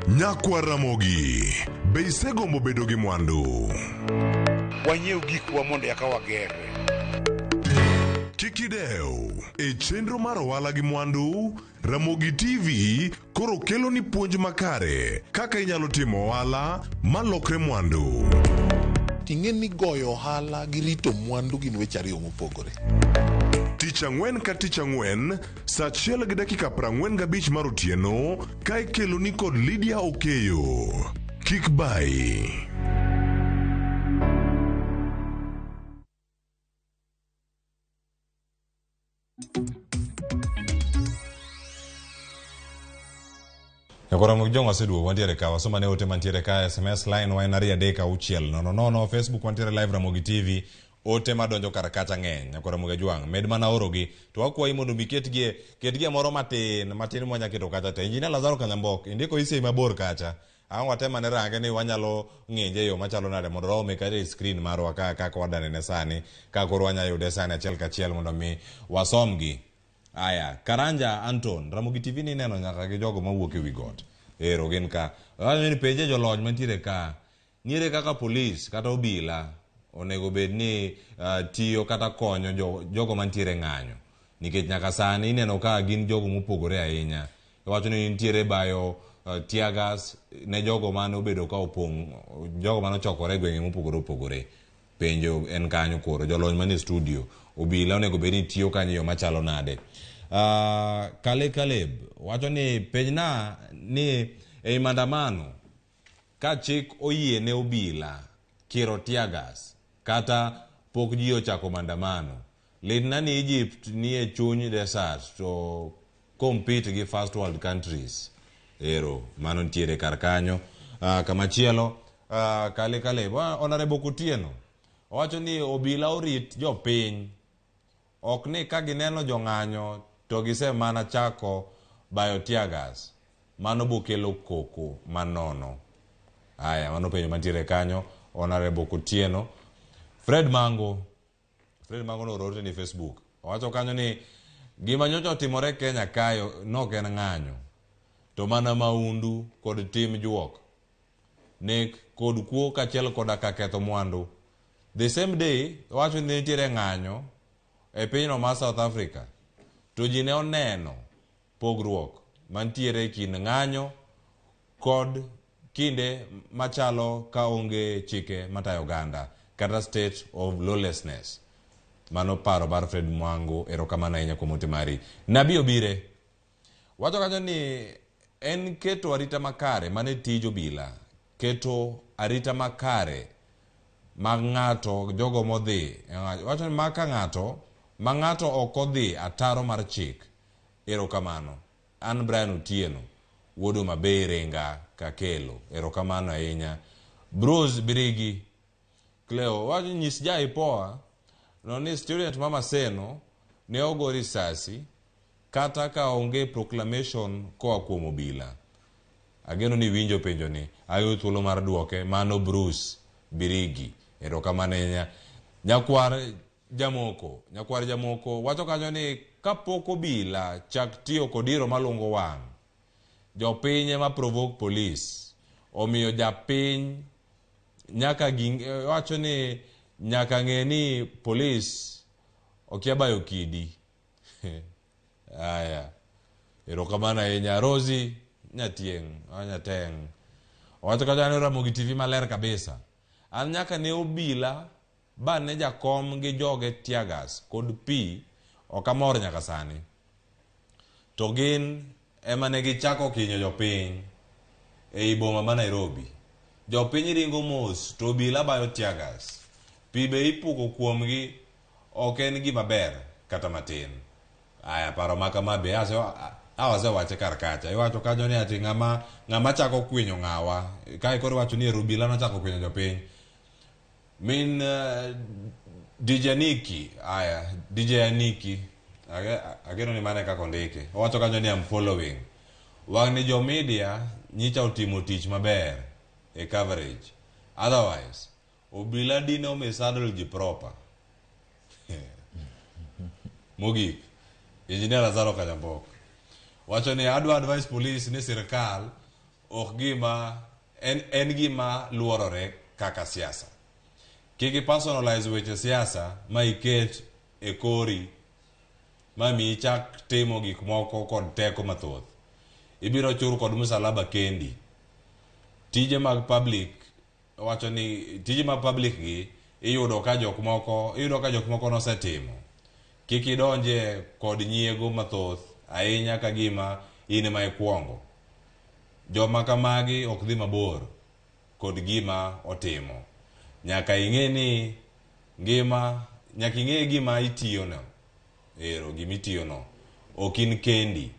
Nyakwa Ramogi, be isegombo bedo gi mwandu? Wanyiew gikwa mondo eka wagerre. Kik idew, e chenro mar ohala gi mwandu, Ramogi TV koro kelo ni puonj makare kaka inyalo timo ohala malokre mwandu. Ting'e ni goyo ohala gi rito mwandu gin weche ariyo mopogore. Tich ang'wen ka tich ang'wen, sa 1:45 mar otieno, ka ikelo ni kod Lydia Okeyo. Kik bayi. Nyakora Jong waseduogo wantiere ka wasoma ne ote mantiere ka SMS line wa en 23600, Facebook wantiere live Ramogi TV, ote madonjo kar kacha ng'eny. Nyakora Mogi Jwang' med mana orogi to wakwayi mondo mi ketgie moro matin matin mwanya keto kacha te. Injinia Lazaro Kanyambok indiko isei mabor kacha, ang' watem ane range ni wanyalo ng'inje e yo machalo nade mondo waome kata e screen marwa ka kaka wadanene sani ka koro wanya yude sani achiel kachiel mondo mi wasomgi. Aya, Karanja Anton, Ramogi TV ni neno nyaka gi jogo mawuok ewi got. Ero gin ka. Wacho ni penje jolony mantiere ka. Nyiere kaka polis kata obila onego bed ni tiyo kata konyo jogo mantiere ng'anyo nikech nyaka sani ineno ka gin jogo mopogore ahinya. Iwacho ni nitiere bayo tear gas ne jogo mane obedo ka opong', jogo mane ochokore e gwenge mopogore opogore. Penjo en kanyo koro jolony manie studio, obila onego bed ni tiyo kanyo e yo machalo nade? Kale Caleb wacho ni penjna ni ei maandamano ka chik oyie ne obila kiro tear gas kata pok ji ochako maandamano. Litna ni Egypt ni e chuny desert to compete gi first world countries. Ero, mano nitiere kar kanyo. Kamachielo, Kale Caleb, Honorable Kutieno, owacho ni obila orit jopiny. Ok ni ka gineno jong'anyo to gise mana chako bayo tear gas. Mano bokelo koko manono. Aya, mano penjo mantiere kanyo, Honorable Kutieno. Fred Mango nooro ote ni Facebook. Owacho kanyo ni gima nyocha otimore Kenya kae nok en ng'anyo, to mana maundu kod tim juok, nek kod kuo kaachiel koda ka ketho mwandu. The same day, owacho ni nitiere ng'anyo e pinyno mar South Africa, to ji ne oneno pogruok mantiere e kind ng'anyo kod kinde machalo ka onge chike matayo oganda kata state of lawlessness. Mano paro mar Fred Mwango, erokamano ahinya kuom ote mari. Nabi Obire wacho kanyo ni en keto arita makare mane tij obila, keto arita makare mag ng'ato, jogo modhi, wacho ni maka ng'ato, ma ng'ato ok odhi ataro mar chik. Erokamano. An Brian Otieno, wuod Homa Bay Ringa Kakelo. Erokamano ahinya. Bruce Birigi Cleo wacho nyis ja IPOA no ni student ma Maseno ne ogo risasi kata ka onge proclamation koa kuom obila. Ageno ni winjo penjo ni, ayudo thuolo mar duoke. Mano Bruce Birigi. Erokamano ahinya. Nyakwar Jamoko wacho kanyo ni kapok obila chak tiyo kod iro malungo wang', jopiny ema provoke police. Omiyo japiny nyaka wacho ni nyaka ng'e ni police okia bayo kidi. Aya. Erokamano ahinya. Rosie Nyatieng', Nyateng'. Owacho kanyo ni Ramogi TV maler kabisa. An nyaka ne obila ba ne jakom gi joge tear gas kod pi ok amor nyaka sani. To gin ema ne gichako kinyo jopiny ei boma ma Nairobi. Jopiny ringo mos to obila bayo tear gas. Pi be ipuko kuomgi ok en gima ber kata matin. Aya, paro ma kama be awasewache kar kacha. Iwacho kanyo ni ati ng'ama chako kwinyo ng'awa. Kae koro iwacho ni obila nochako kwinyo jopiny. Min DJ Aniki, aya, DJ Aniki, ageno ni mane kaka ondike. Owacho kanyo ni I'm following. Wang' ni jo media nyicha otimo tich maber e coverage. Otherwise, obila dine mishandle ji proper. Mogik, Engineer Lazaro Kanyambok wacho ni adwa advise police ni sirkal ok gima en gima luorore kaka siasa. Kik i personalize weche siasa ma iket e kori ma mi ichak timo gik moko kod teko mathoth. Ibiro chur kod msalaba kendi. Tije mag public wacho ni tije mag public gi iyudo ka jok moko nosetimo. Kik idonje kod nyiego mathoth ahinya ka gima in ema ikuongo. Joma kamagi ok dhi mabor kod gima otimo. Nyaka ing'e ni ngima, nyaka ing'e gima itiyono. Ero gima itiyono. Ok in kendi.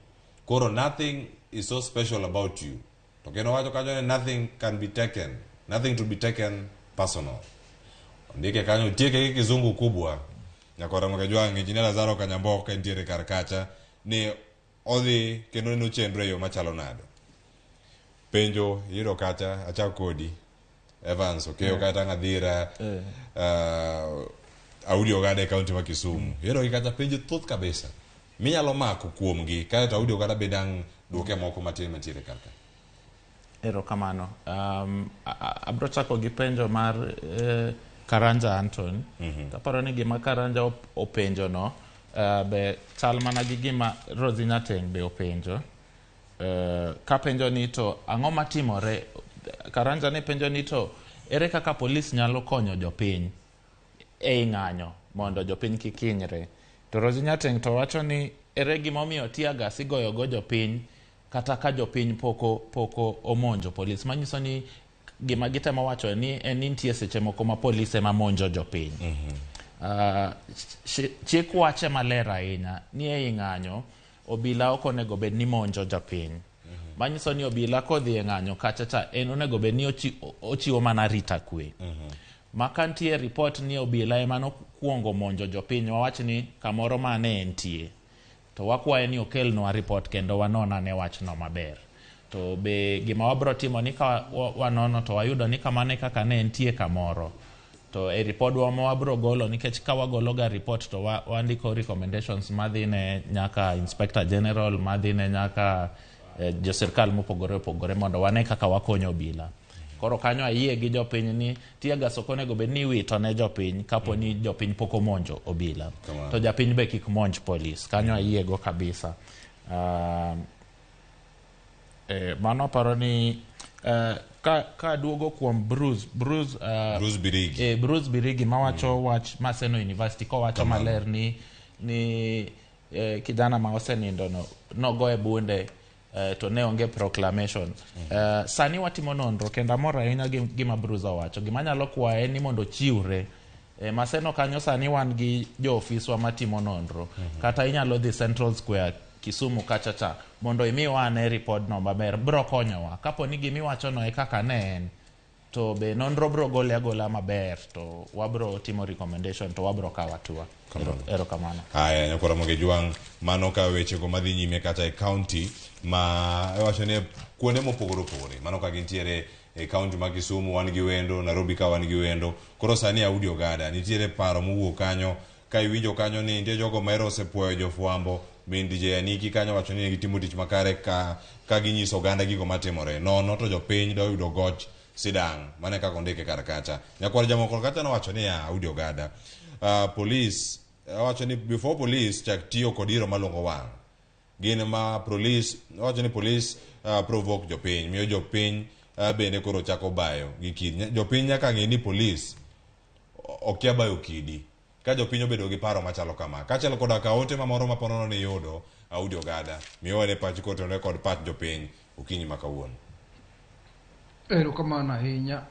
Koro nothing is so special about you. To kendo wacho kanyo ni nothing can be taken, nothing to be taken personal. Ondike kanyo, tieke gi kizungu kubwa. Nyakora Mokajwang', Engineer Lazaro Kanyambok entiere kar kacha ni odhi kendo neno chenro e yo machalo nade. Penjo iyudo kacha, achak kodi. Evans Okeyo kata Ng'adhira, Audi Ogada e kaunti ma Kisumu. Iyudo gi kacha penjo thoth kabisa. Minyalo mako kuomgi kaeto Audi Ogada bende ang' duoke moko matin mantiere kar ka. Erokamano. Abro chako gi penjo mar Karanja Anton. Taparo ni gima Karanja openjo no be chal mana gi gima Rosie Nyateng be openjo. Kapenjo ni to ang'o matimore? Karanja ne penjo ni to ere kaka polis nyalo konyo jopiny ei ng'anyo mondo jopiny kik hinyre. To Rosie Nyateng to wacho ni ere gimomiyo tear gas igoyo go jopiny kata ka jopiny poko omonjo polis. Manyiso ni gima gitemo wacho ni en ni nitie seche moko ma polis ema monjo jopiny. Chik wache maler ahinya ni ei ng'anyo obila ok onego bed ni monjo jopiny. Manyiso ni obila kodhi e ng'anyo kacha cha en onego bed ni ochiwo mana rita kwe. Ma ka nitie report ni obila ema nokuongo monjo jopiny, wawach ni kamoro mane entie, to wakwaye ni okelnwa report kendo wanon ane wachno maber. To be gima wabro timo ni ka wanono to wayudo ni kamano e kaka ne entie kamoro, to e ripodwa ma wabro golo, nikech ka wagolo ga report to wandiko recommendations madhi ne nyaka Inspector General, madhi ne nyaka jo sirkal mopogore opogore mondo wane kaka wakonyo obila. Koro kanyo ayie gi jopiny ni tear gas ok onego bed ni iwito ne jopiny kapo ni jopiny pok omonjo obila. To japiny be kik monj polis. Kanyo ayiego kabisa. Mano aparo ni ka duogo kuom Bruce Bruce Birigi. Bruce Birigi mawacho wach Maseno University kowacho maler ni kijana ma osenindo no nogoye bunde to ne onge proclamation. Sani watimo nonro kendo amor ahinya gi gima Bruce owacho. Gima nyalo kwaye ni mondo ochiwre. Maseno kanyo sani wan gi jo ofiswa matimo nonro. Kata inyalo dhi Central Square Kisumu kacha cha mondo imiwa ane report no maber, bro konyowa. Kapo ni gimiwacho no e kaka ne en, to be nonro bro gole agola maber, to wabro timo recommendation to wabro kawo hatua. Erokamano. Haya, nyakwara Ramogi Jwang', mano ka wechego madhi nyime kata e county ma iwacho ni kuonde mopogore opogore. Mano ka gintiere e county ma Kisumu wan gi wendo, Nairobi ka wan gi wendo. Koro sani Audi Ogada nitiere paro mowuok kanyo ka iwinjo kanyo ni nitie jogo mahero osepuoyo jofwambo. Min DJ Aniki kanyo wacho ni gitimo tich makare ka ginyiso oganda gigo matimore. Nono to jopiny do yudo goch sidang'. Mano e kaka ondike kar kacha. Nyakwar Jamoko kacha nowacho niya, Audi Ogada, police wacho ni before police chak tiyo kod iro malungo wang', gin ma police wacho ni police provoke jopiny, miyo jopiny bende koro chako bayo gi kidi. Jopiny nyaka ng'e ni police okia bayo kidi. Ka jopiny obedo gi paro machalo kama, kaachiel koda ka ote mamoro ma ponono ni yudo Audi Ogada, miyo wane pachi kotenore kod pach jopiny okinyi ma kawuono. Erokamano ahinya.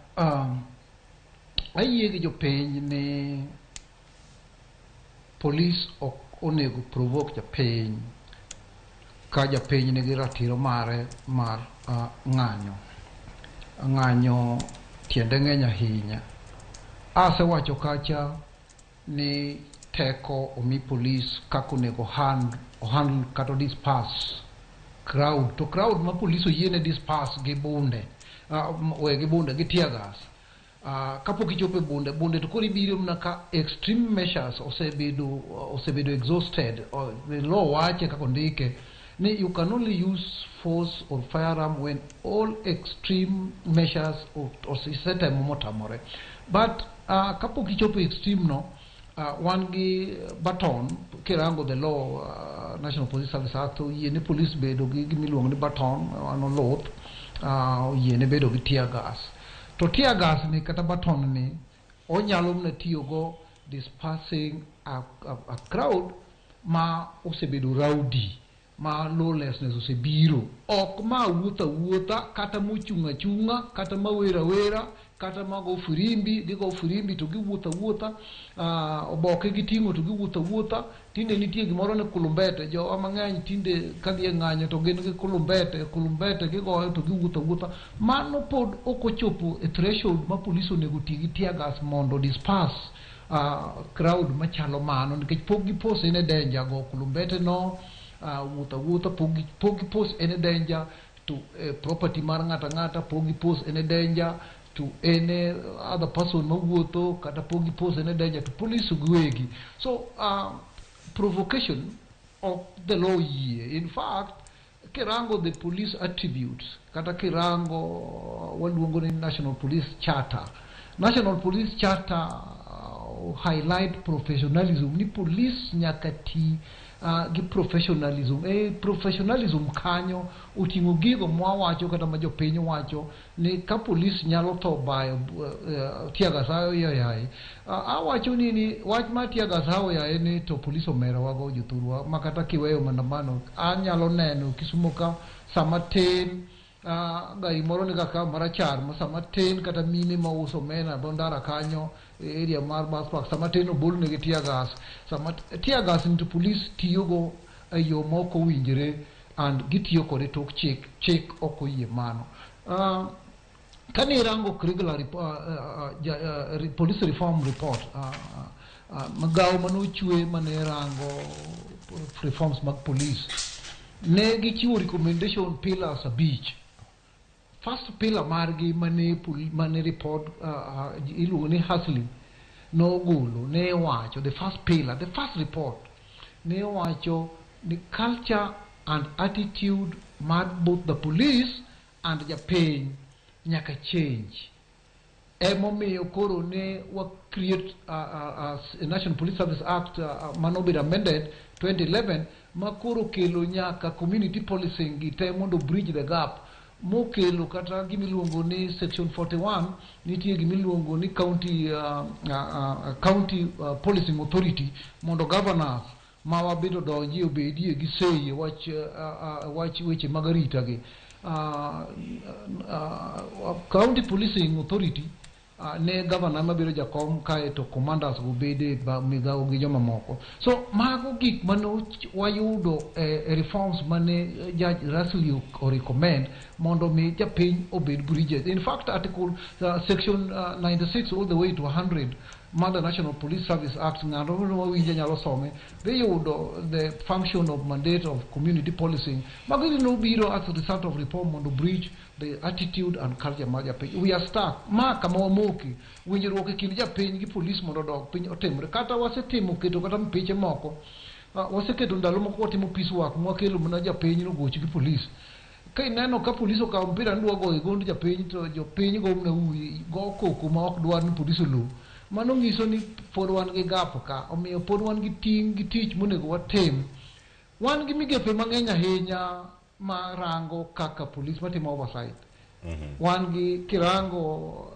Ayie gi jopiny ni polis ok onego provoke japiny ka japiny nigi ratiro mare mar ng'anyo. Ng'anyo tiende ng'eny ahinya. Asewacho kacha ni teko omi polis kaka onego handle kata disperse crowd. To crowd ma polis oyiene disperse gi bunde, we gi bunde gi tear gas. Kapok ichopo e bunde to koro ibiro mana ka extreme measures osebedo exhausted. The law wache kaka ondike ni you can only use force or firearm when all extreme measures osetemo motamore. But kapok ichopo e extreme no, wan gi baton. Kirango the law, National Police Service Act oyiene police bedo gi gimiluongo ni baton, mano luth, oyiene bedo gi tear gas. To tear gas ni kata baton ni onyalo mana tiyogo dispersing a crowd ma osebedo rowdy, ma lawlessness osebiro. Ok ma wuotho awuotha kata mochung' achung'a kata ma wer awera kata mago firimbi, gigo firimbi to giwuotho awuotha, oboke giting'o to giwuotho awuotha. Tinde nitie gimoro ni kulumbete, jowa mang'eny tinde kadhi e ng'anyo to gin gi kulumbete, kulumbete gigoyo to giwuotho awuotha. Mano pod ok ochopo e threshold ma polis onego ti gi tear gas mondo disperse crowd machalo mano, nikech pok gipose any danger go kulumbete no, wuotho awuotha, pok gipose any danger to property mar ng'ato ang'ata, pok gipose any danger to any other person mawuotho, kata pok gipose any danger to police giwegi. So provocation of the law yie. In fact, kirango the police attributes, kata kirango waluongo ni National Police Charter, National Police Charter highlight professionalism ni police nyaka ti gi professionalism. E professionalism kanyo oting'o gigo mwawacho kata ma jopiny wacho ni ka police nyalo tho bayo tear gas yaye. Awacho ni wach mar tear gas yaye ni to police omerowago jothurwa ma kata kiweyo maandamano anyalo neno Kisumo ka sama tin gari moro ni kaka marachar ma sama tin kata mine mauso omena dho ndara kanyo e area mar bus park sama tin obol negi tear gas. Sama tear gas ni to police tiyogo e yo ma ok owinjore and gitiyo kode tok chik, chik ok oyie mano. Kane irango Kriegler Police Reform Report, migawo manochwe mane rango reforms mag police, ne gichiwo recommendation pillars 5. First pillar margi mane report iluongo ni Hasley nogolo ne wacho, the first pillar, the first report ne wacho ni culture and attitude mar both the police and japiny nyaka change. Emomiyo koro ne wa create National Police Service Act manobedo amended 2011 ma koro kelo nyaka community policing gi te mondo bridge the gap, mokelo kata gimiluongo ni section 41. Nitie gimiluongo ni county policing authority mondo governors ma wabedo donji obedie gi say e wach weche mag arita gi. County policing authority ne governor mabiro jakom kae to commanders go bede migawo gi jomamoko. So mago gik mane wayudo e reforms mane Judge Russell o recommend mondo mi japiny obed bridges. In fact, article section 96 all the way to 100 mar the National Police Service Act, ng'ato mawinjo nyalo some, dhi yudo the function of mandate of community policing. Mago nobiro as a result of reform mondo bridge the attitude and culture mar japiny. We are stuck ma kama wamoki winjruok e kind japiny gi police mondo odok piny otimre. Kata wasetimo keto kata mpiche moko, waseketo ndalo moko watimo peace work mwakelo mana japiny nogoch gi police. Ka ineno ka polis okawo mpira ni dwa goyo gond japiny, to jopiny go mana ui go koko ma ok dwar ni polis oluw. Mano nyiso ni pod wan gi gap ka, omiyo pod wan gi ting' gi tich monego watim. Wan gi migepe mang'eny ahinya ma rango kaka polis matimo oversight. Wan gi kirango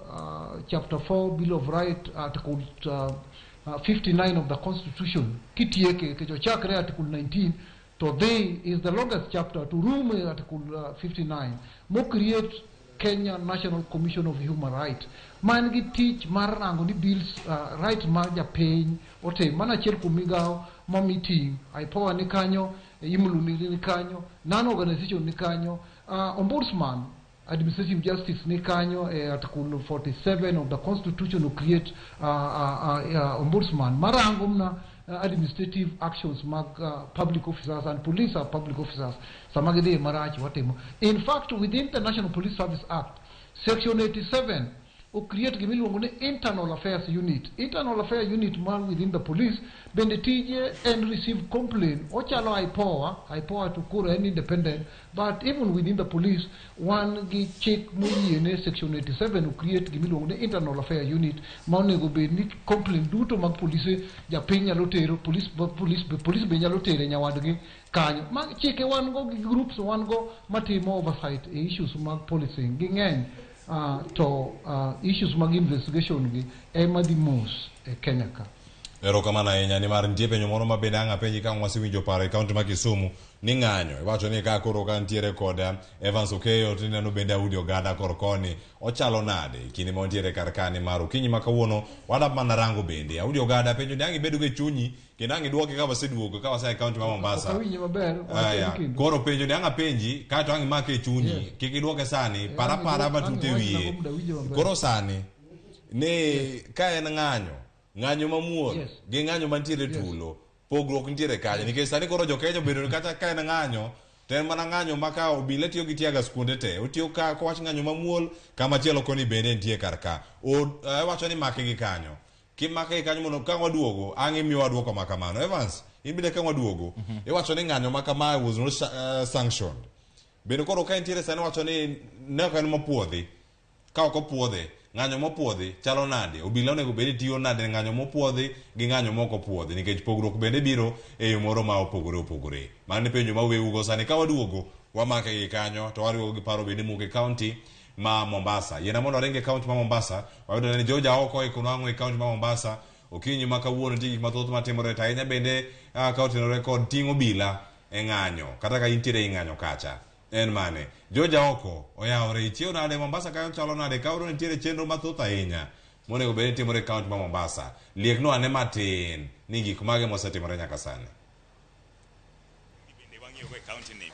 chapter 4 Bill of Right, article 59 of the Constitution kitieke nikech ochakre article 19 to dhi is the longest chapter to room e article 59 mo create Kenya National Commission of Human Rights man gi tich mar rango ni bills right mar japiny otim. Mano achiel kuom migawo momi ting'. IPOA ni kanyo, IMLU ni kanyo, non organization ni kanyo, ombudsman administrative justice ni kanyo e article 47 of the Constitution to create ombudsman marango mna administrative actions mag public officers, and police are public officers. Sama gidhi marach watimo. In fact, within the National Police Service Act, section 87 o create gimiluongo ni internal affairs unit. Internal affairs unit mar within the police bende tije en receive complaint. Ochalo IPOA. IPOA to koro en independent, but even within the police wan gi chik moyiene section 87 o create gimiluongo ni internal affairs unit ma onego bed ni complaint duto mag polise japiny nyalo tero police, police be nyalo tere nyawadgi kanyo. Ma chike wan go gi groups wan go matimo oversight e issues mag policing ging'eny, to issues mag investigation gi ema dhi mos e Kenya ka. Erokamano ahinya, nimar nitie penjo moro ma bende ang' apenji ka wasewinjo paro e kaunti ma Kisumu ni ng'anyo iwacho ni ka koro ka nitiere kod Evans Okeyo to ineno bende Audi Ogada kor koni ochalo nade e kinde ma wantiere kar ka nimar okinyi ma kawuono wadwa mana rango bende Audi Ogada penjo ni ang' ibedo go e chunyi kendo ang' iduoke ka waseduogo ka wasea e kaunti ma Mombasa. Ok awinje maber. Aya, wach kendo. Koro penjo ni ang' apenji kaeto ang' imake e chunyi. Kik iduoke sani, para para matut e Ang' wiye. iwachna mondo awinje maber. Koro sani ni ka en ng'anyo, ng'anyo mamuol gi ng'anyo mantiere tulo, pogruok nitiere kanye? Nikech sani koro jokenya obedo ni kata ka en ng'anyo to en mana ng'anyo ma ka obila tiyo gi teargas kuonde te otiyo ka kowach ng'anyo mamuol kamachielo koni bende nitie kar ka. Iwacho ni make gi kanyo, kimake gi kanyo mondo ka waduogo ang' imiyowa duoko ma kamano. Evans, in bende ka waduogo iwacho ni ng'anyo ma kamae was not sanctioned. Bende koro ka nitiere sani wacho ni ne ok en mopuodhi, ka ok opuodhe. Ng'anyo mopuodhi chalo nade? Obila onego bed ni tiyo nade ng'anyo mopuodhi gi ng'anyo mok opuodhi nikech pogruok bende biro e yo moro ma opogore opogore. Mano e penjo ma wewugo sani ka waduogo wamake gi kanyo to wariwo gi paro bende mowuok e kaunti ma Mombasa. Yiena mondo aring e kaunti ma Mombasa, wayudo ni George Aoko eko nwang'o e kaunti ma Mombasa. Okinyi ma kawuono nitie gik mathoth matimore to ahinya bende ka otenore kod ting' obila e ng'anyo kata ka intiere e ng'anyo kacha. En mane? George Aoko oyawore ichiew nade Mombasa kanyo chalo nade? Kawuono nitiere chenro mathoth ahinya monego bed ni timore e kaunti ma Mombasa. Liekno ane matin ni gik mage mosetimore nyaka sani. Bende wang'iyogo e kaunti ni.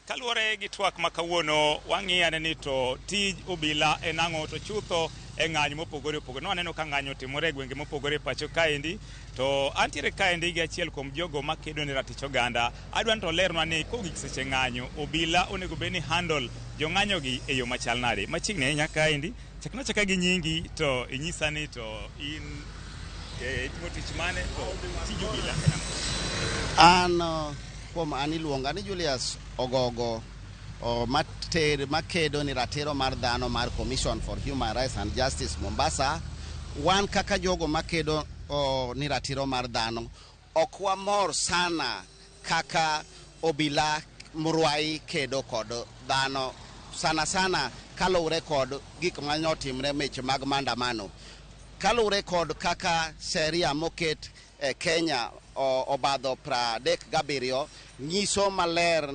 Kaluwore gi twak ma kawuono wang'iyo ane ni to tij obila en ang'o to chutho e ng'anyo mopogore opogore. Nwaneno ka ng'anyo otimore e gwenge mopogore e pacho kaendi to antiere kaendi gi achiel kuom jogo makedo ne ratich oganda. Adwa ni to olernwa ni kogik seche ng'anyo obila onego bed ni handle jong'anyo gi e yo machal nade. Machiegni ahinya kaendi chakna achaka gi nyingi to inyisa ni to in itimo tich mane to tij obila en ang'o? An kuom an iluonga ni Julius Ogogo makedo ni ratiro mar dhano mar Commission for Human Rights and Justice Mombasa. Wan kaka jogo makedo ni ratiro mar dhano ok wamor sana kaka obila Murwai kedo kod dhano sana sana kaluwore kod gik manotimre meche mag maandamano, kaluwore kod kaka sheria moket e Kenya obadho 37 nyiso maler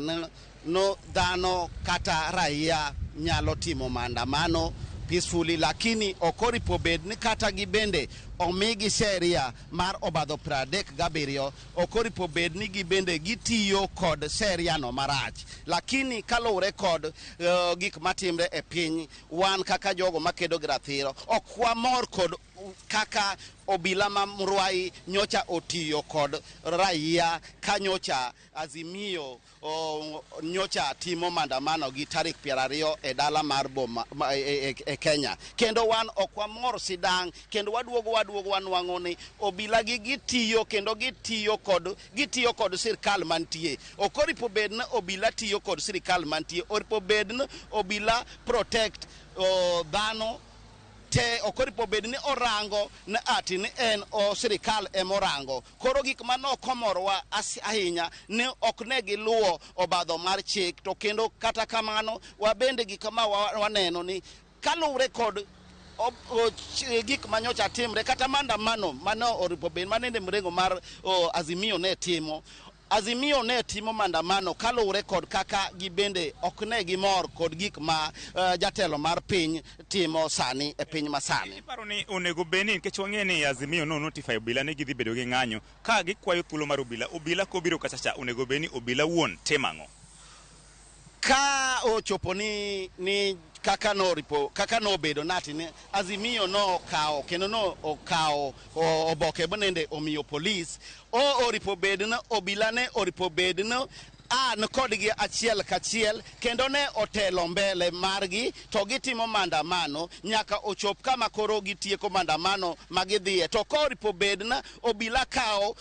no dhano kata raia nyalo timo maandamano peacefully, lakini ok oripo bed ni kata gibende omigi sheria mar obadho 37 ok oripo bed ni gibende gitiyo kod sheria no marach. Lakini kaluwore kod gik matimre e piny, wan kaka jogo makedo gi ratiro ok wamor kod kaka obila ma Murwai nyocha otiyo kod raia ka nyocha Azimio nyocha timo maandamano gi tarik 20 e dala mar boma e Kenya. Kendo wan ok wamor sidang', kendo waduogo wanwang'o ni obila gi gitiyo kendo gitiyo kod sirkal mantie. Ok oripo bed ni obila tiyo kod sirkal mantie, oripo bed ni obila protect dhano te, ok oripo bed ni orango ni ati ni en o sirikal emorango. Koro gik manok omorowa ahinya ni ok ne giluwo obadho mar chik, to kendo kata kamano wabende gik ma waneno ni kaluwore kod gik manyocha timre kata maandamano mane oripo bed manende mrengo mar Azimio ne timo. Azimio ne timo maandamano kaluwore kod kaka gibende ok ne gimor kod gik ma jatelo mar piny timo sani e piny masani. Iparo ni onego bed ni nikech wang'e ni Azimio no notify obila ni gidhi bedo gi ng'anyo ka gikwayo thuolo mar obila, obila kobiro kacha cha onego bed ni obila wuon timo ang'o? Ka ochopo ni kaka noripo kaka nobedo nati ni Azimio no okawo kendo no okawo oboke bonende omiyo polis oripo bed ni obila ne oripo bed ni an kodgi achiel kachiel kendo ne otelo mbele margi to gitimo maandamano nyaka ochop kama koro gitieko maandamano magidhiye. To koripo bed ni obila kawo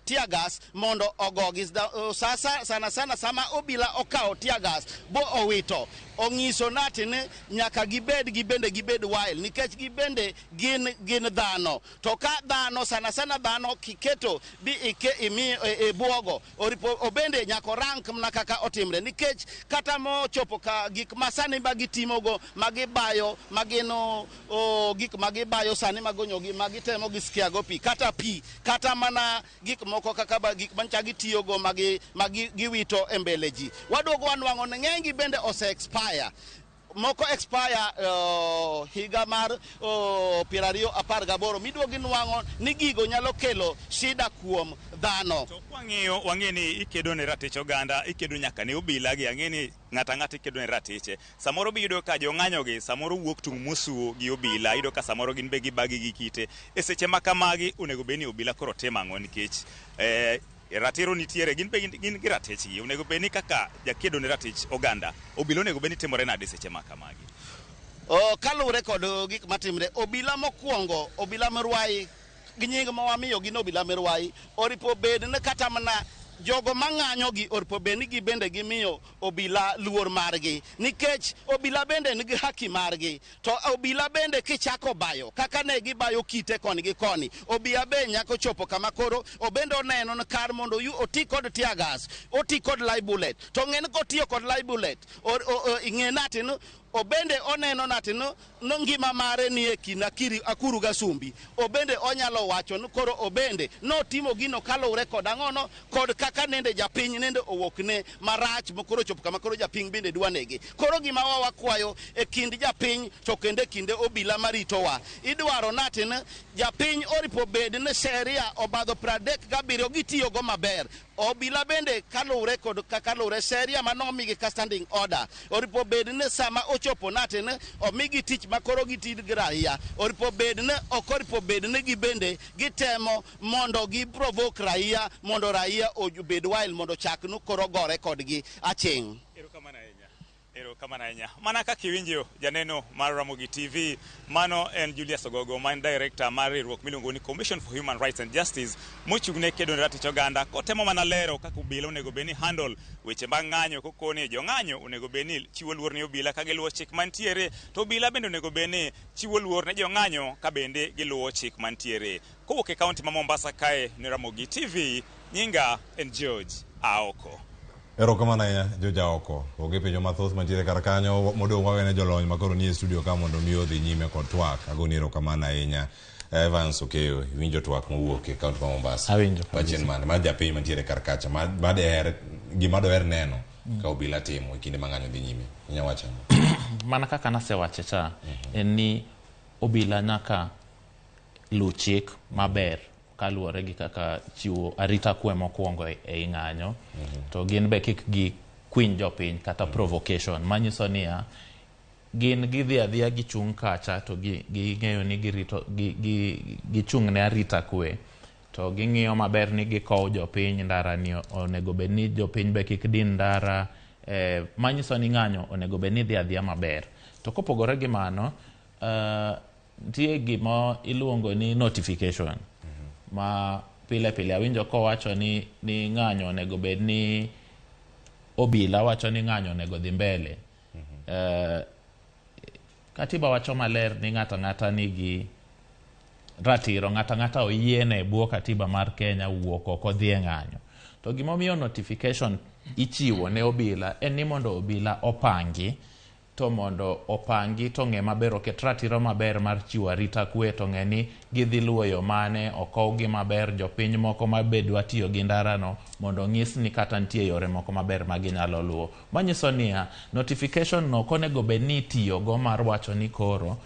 tear gas mondo ogogi sasa sana sana sama obila okawo tear gas bo owito onyiso nati ni nyaka gibed gibende gibed wild nikech gibende gin dhano. To ka dhano sana sana dhano kiketo bi ike imi e buogo oripo obende nyaka orang mana kaka otimre nikech kata mochopo ka gik masani ma gitimogo magibayo magino gik magibayo sani magonyogi magitemo gi skiago pi kata pi kata mana gik moko kaka gik mancha gitiyogo magi giwito e mbele ji. Waduogo wanwang'o ni ng'enygi bende ose expire. Moko expire higa mar 2018 miduogo inwang'o ni gigo nyalo kelo shida kuom dhano. To kwang'iyo wang'e ni ikedo ne ratich oganda, ikedo nyaka ne obila gi, ang'e ni ng'ato ang'ata ikedo ne ratiche. Samoro be iyudo ka jong'anyo gi samoro wuok tung' mosuo gi obila, iyudo ka samoro gin be gibagi gi kite. E seche ma kamagi onego bed ni obila koro timo ang'o nikech ratiro nitiere, gin be gin gi ratichgi. Onego bed ni kaka jakedo ne ratich oganda, obila onego bed ni timore nade seche ma kamagi? Kaluwore kod gik matimre, obila mokwongo, obila Murwai, gi nying ma wamiyo gin obila Murwai, oripo bed ni kata mana Jogo mang'anyo gi oripo bed ni gibende gimiyo obila luor margi, nikech obila bende nigi haki margi. To obila bende kichako bayo kaka ne gibayo kite koni gi koni, obila be nyako chopo kama koro obende oneno ni kar mondo oti kod tear gas, oti kod live bullet. To ng'e ni kotiyo kod live bullet, ing'e nati ni obende oneno nati no ngima mare ni e kind akuru gasumbi. Obende onyalo wacho ni koro obende notimo gino kaluwore kod ang'ono, kod kaka nende japiny nende owuokne marach mokoro chopo kama koro japiny bende dwa nege. Koro gima wakwayo e kind japiny to kendo e kinde obila maritowa, idwaro nati ni japiny oripo bed ni sheria obadho 37 gitiyogo maber. Obila bende kaluwore kod kaka luwore sheria manomigi ka standing order, oripo bed ni sama ochopo nati ni omigi tich makoro gitid gi raia, oripo bed ni ok oripo bed ni gibende gitemo mondo gi provoke raia mondo raia obed wild mondo chak nu koro gore kodgi aching'. Erokamano ahinya. Erokamano ahinya. Mana kaka iwinjo janeno mar Ramogi TV, mano en Julius Ogogo, ma en director mar riwruok miluongo ni Commission for Human Rights and Justice, mochung' ne kedo ne ratich oganda, kotemo mana lero kaka obila onego bed ni handle weche mag ng'anyo, kokoni jong'anyo onego bed ni chiwo luor ne obila ka giluwo chik mantiere, to obila bende onego bed ni chiwo luor ne jong'anyo ka bende giluwo chik mantiere. Kowuok e kaunti ma Mombasa kae ne Ramogi TV, nyinga en George Aoko. Erokamano ahinya George Aoko. Onge penjo mathoth mantiere kar kanyo, modong' wawene jolony makoro nie studio ka mondo mi odhi nyime kod twak. Agoni erokamano ahinya. Evans Okeyo, iwinjo twak mowuok e kaunti ma Mombasa. Awinjo. Wachien mane mar japiny mantiere kar kacha, ma deher gima doher neno ka obila timo e kinde ma ng'anyo dhi nyime. Inya wacho ang'o? Mana kaka nasewache cha, en ni obila nyaka luw chik maber kaluwore gi kaka chiwo arita kwe mokwongo ei ng'anyo, to gin be kik gikwiny jopiny kata provocation, manyiso niya gin gidhi adhiya gichung' kacha to ging'eyo ni girito gichung' ne arita kwe, to ging'iyo maber ni gikowo jopiny ndara ni onego bed ni jopiny be kik din ndara, manyiso ni ng'anyo onego bed ni dhi adhiya maber. To kopogore gi mano, nitie gima iluongo ni notification ma pile pile awinjo kowacho ni ng'anyo onego bed ni obila wacho ni ng'anyo onego dhi mbele. Katiba wacho maler ni ng'ato ang'ata nigi ratiro, ng'ato ang'ata oyiene e bwo katiba mar Kenya wuok oko dhi e ng'anyo. To gimomiyo notification ichiwo ne obila en ni mondo obila opangi, to mondo opangi to ng'e maber, oket ratiro maber mar chiwo arita kwe, to ng'e ni gidhi luwo yo mane, okowgi maber, jopiny moko mabe dwa tiyo gi ndarano mondo onyis ni kata nitie yore moko maber ma ginyalo luwo. Manyiso niya, notification no ok onego bed ni itiyogo mar wacho ni koro,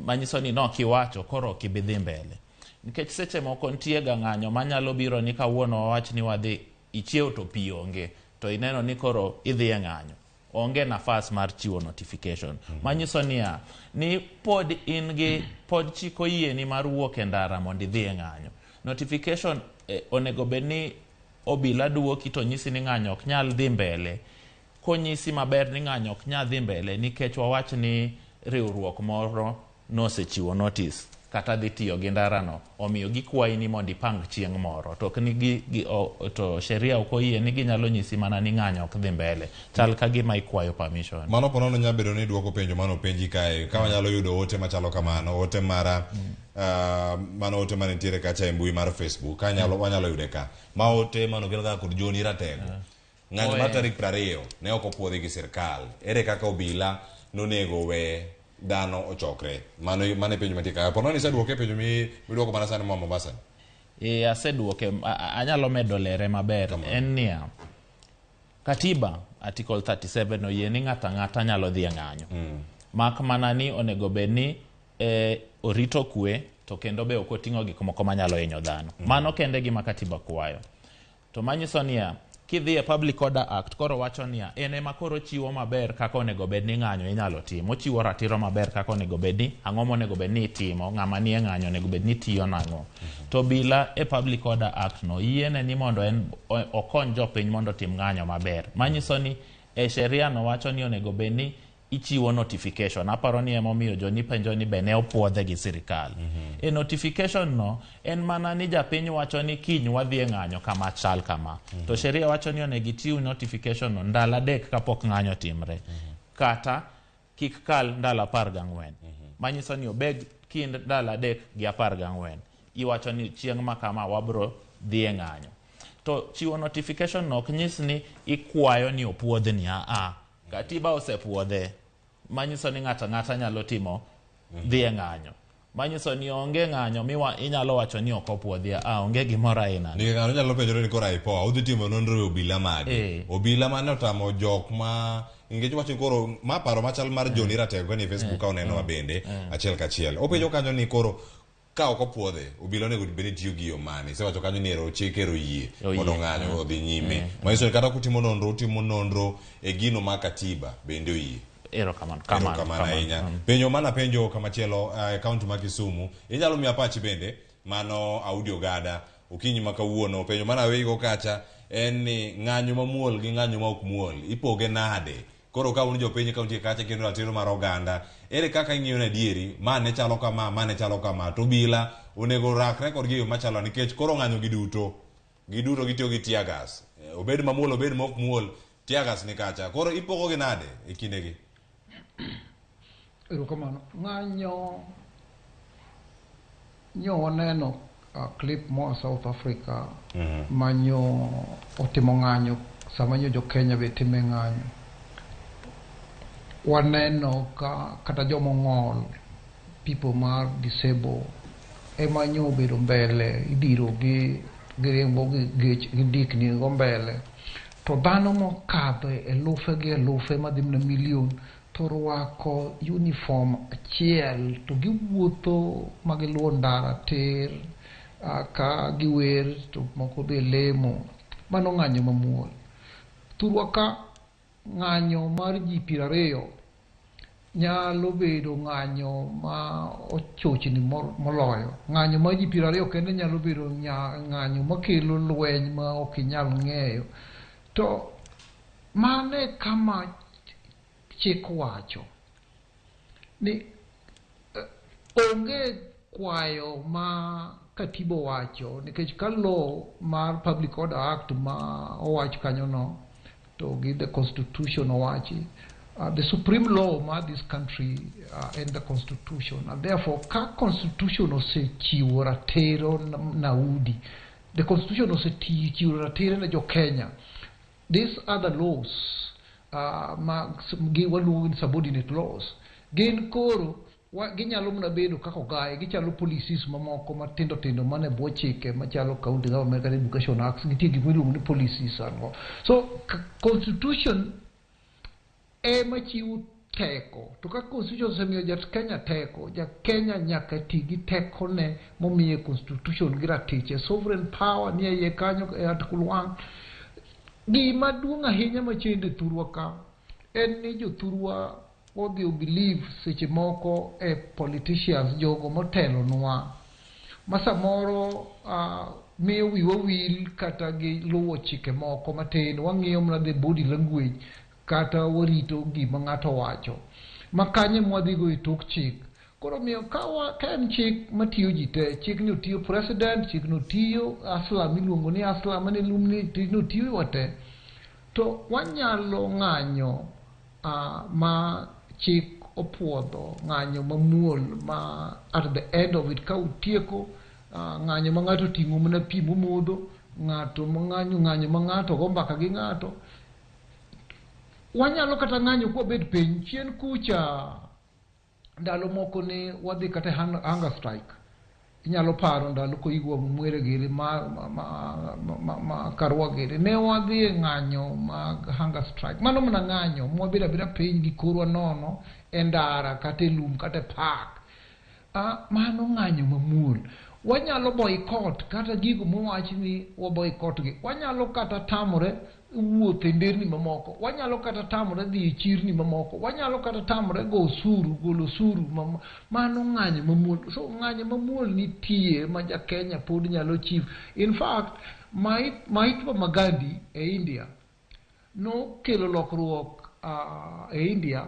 manyiso ni nokiwacho koro ok ibi dhi mbele. Nikech seche moko nitie ga ng'anyo manyalo biro ni kawuono wawach ni wadhi, ichiew to pi onge, to ineno ni koro idhi e ng'anyo. Onge nafas mar chiwo notification. Manyiso niya, ni pod in gi, pod chik oyieni mar wuok e ndara mondo idhi e ng'anyo. Notification onego bed ni obila duoki to nyisi ni ng'anyo ok nyal dhi mbele. Konyisi maber ni ng'anyo ok nyal dhi mbele nikech wawach ni riwruok moro nosechiwo notice kata dhi tiyo gi ndarano, omiyo gikwayi ni mondo ipang chieng' moro. To ok ni to sheria ok oyie ni ginyalo nyisi mana ni ng'anyo ok dhi mbele. Chal ka gima ikwayo permission. Mano po nono nyalo bedo ni duoko penjo mano openji kae. Ka wanyalo yudo ote machalo kamano, ote mara, mano ote manitiere kacha e mbui mar Facebook, ka wanyalo yude ka. Ma ote mano okel kaka kod John Ratego. Ng'anyo mar tarik 20 ne ok opuodhi gi sirkal. Ere kaka obila nonego we dhano ochokre? Mano e penjo mantie ka. Po nono iseduoke penjo miduoko mana sani moa Mombasa? Aseduoke, anyalo medo lere maber. En niya, katiba Article 37 oyie ni ng'ato ang'ata nyalo dhi e ng'anyo. Mak mana ni onego bed ni orito kwe to kendo be ok oting'o gik moko manyalo hinyo dhano. Mano kende gima katiba kwayo. To manyiso niya, kidhi e Public Order Act koro wacho niya, en ema koro chiwo maber kaka onego bed ni ng'anyo inyalo timo, ochiwo ratiro maber kaka onego bed ni ang'o monego bed ni itimo, ng'ama nie ng'anyo onego bed ni tiyo nang'o. To bila e Public Order Act no yiene ni mondo en okony jopiny mondo otim ng'anyo maber. Manyiso ni e sheria no wacho ni onego bed ni Ichiwo notification. Aparo ni emomiyo jonipenjo ni be ne opuodhe gi sirikal. E notification no en mana ni japiny wacho ni kiny wadhi e ng'anyo kama chal kama. To sheria wacho ni onego ichiw notification no ndalo 3 kapok ng'anyo timre. Kata kik kal ndalo 14. Manyiso ni obed kind ndalo 3 gi 14. Iwacho ni chieng' ma kama wabro dhi e ng'anyo. To chiwo notification no ok nyis ni ikwayo ni opuodhni. Katiba osepuodhe. Manyiso ni ng'ato ang'ata nyalo timo dhi e ng'anyo. Manyiso ni onge ng'anyo miwa inyalo wacho ni ok opuodhi. Onge gimoro aina. Nikech ng'ato nyalo penjore ni koro IPOA udhi timo nonro e obila mage. Obila mane otamo jok ma nikech wacho koro ma paro machal mar Johnny Ratego ni Facebook ka onenowa bende achiel kachiel. Openjo kanyo ni koro ka ok opuodhe obila onego bed ni tiyo gi yo mane. Isewacho kanyo ni ero chik ero yie mondo ng'anyo odhi nyime. Manyiso ni kata kutimo nonro utimo nonro e gino ma katiba bende oyie. Erokamano. Erokamano ahinya. Penjo mana penjo kamachielo e kaunti ma Kisumu. Inyalo miya pachi bende mano Audi Ogada okinyi ma kawuono. Penjo mana aweygo kacha en ni ng'anyo mamuol gi ng'anyo ma ok muol ipoge nade? Koro ka un jopiny kaunti kacha kendo ratiro mar oganda, ere kaka ing'iyo ni adieri ma ne chalo kama, ma ne chalo kama, to obila onego rakre kodgi e yo machalo nikech koro ng'anyo gi duto gitiyo gi tear gas. Obed mamuol obed ma ok muol, tear gas ni kacha. Koro ipogo gi nade e kindegi? Erokamano. Ng'anyo nyo waneno clip moa South Africa manyo otimo ng'anyo sama nyo jo Kenya be time ng'anyo. Waneno ka kata jomong'ol, people mar disabled ema nyo obedo mbele, idiro gi giriembo gi gech gi dikni go mbele. To dhano mokadho elufe gi elufe madhi mana milion to rwako uniform achiel to giwuotho ma giluwo ndara tir, ka giwer to moko be lemo. Mano ng'anyo mamuol. Thurwa ka ng'anyo mar ji 20 nyalo bedo ng'anyo ma ochochni moloyo. Ng'anyo mar ji 20 kende nyalo bedo ng'anyo makelo lweny ma ok inyal ng'eyo. To mane kama chik wacho ni onge kwayo ma katiba owacho nikech ka law mar Public Order Act ma owach kanyo no to gi the constitution owachi, the supreme law mar this country and the constitution, and therefore ka constitution osechiwo ratiro naudi, the constitution osechiwo ratiro ne jo Kenya, these other laws ma gi waluongo ni subordinate laws gin koro ginyalo mana bedo kaka ogaye, gichalo policies mamoko matindo tindo mane bwo chike machalo county government kata education act, nitie gik miluongo ni policies and go. So constitution ema chiwo teko, to ka constitution osemiyo ja Kenya teko, ja Kenya nyaka ti gi tekone momiye constitution gi ratiche. Sovereign power nie iye kanyo e article 1. Gima duong' ahinya machende thurwa ka en ni jothurwa odhi o believe seche moko e politicians, jogo motelonwa ma samoro miyo wiwa wil kata gi luwo chike moko matin, wang'iyo mana the body language kata warito gima ng'ato wacho ma kanye mwadhigo e tok chik. Koro miyo ka en chik matiyo ji te, chik ni otiyo president, chik no tiyo asla miluongo ni asla mane lumni, chik no tiyo wa te, to wanyalo ng'anyo ma chik opuodho, ng'anyo mamuol ma at the end of it ka utieko ng'anyo ma ng'ato oting'o mana pi momodho, ng'ato mang'anyo, ng'anyo ma ng'ato go mbaka gi ng'ato. Wanyalo kata ng'anyo kwabet piny chien kucha. Ndalo moko ne wadhi kata hunger strike. Inyalo paro ndalo Koigwa Mwere giri ma Karua giri. Ne wadhi e ng'anyo mag hunger strike. Mano mana ng'anyo mwabedo abeda piny gi korwa nono e ndara kata e lum kata e park. Mano ng'anyo mamuol. Wanyalo boycott kata gigo mowach ni wa boycott gi. Wanyalo kata tamore wuotho e nderni mamoko. Wanyalo kata tamore dhi e chirni mamoko. Wanyalo kata tamore go osuru, golo osuru. Mano ng'anyo mamuol. So ng'anyo mamuol nitie ma ja Kenya pod nyalo achieve. In fact, Mahatma Gandhi e India nokelo lokruok e India.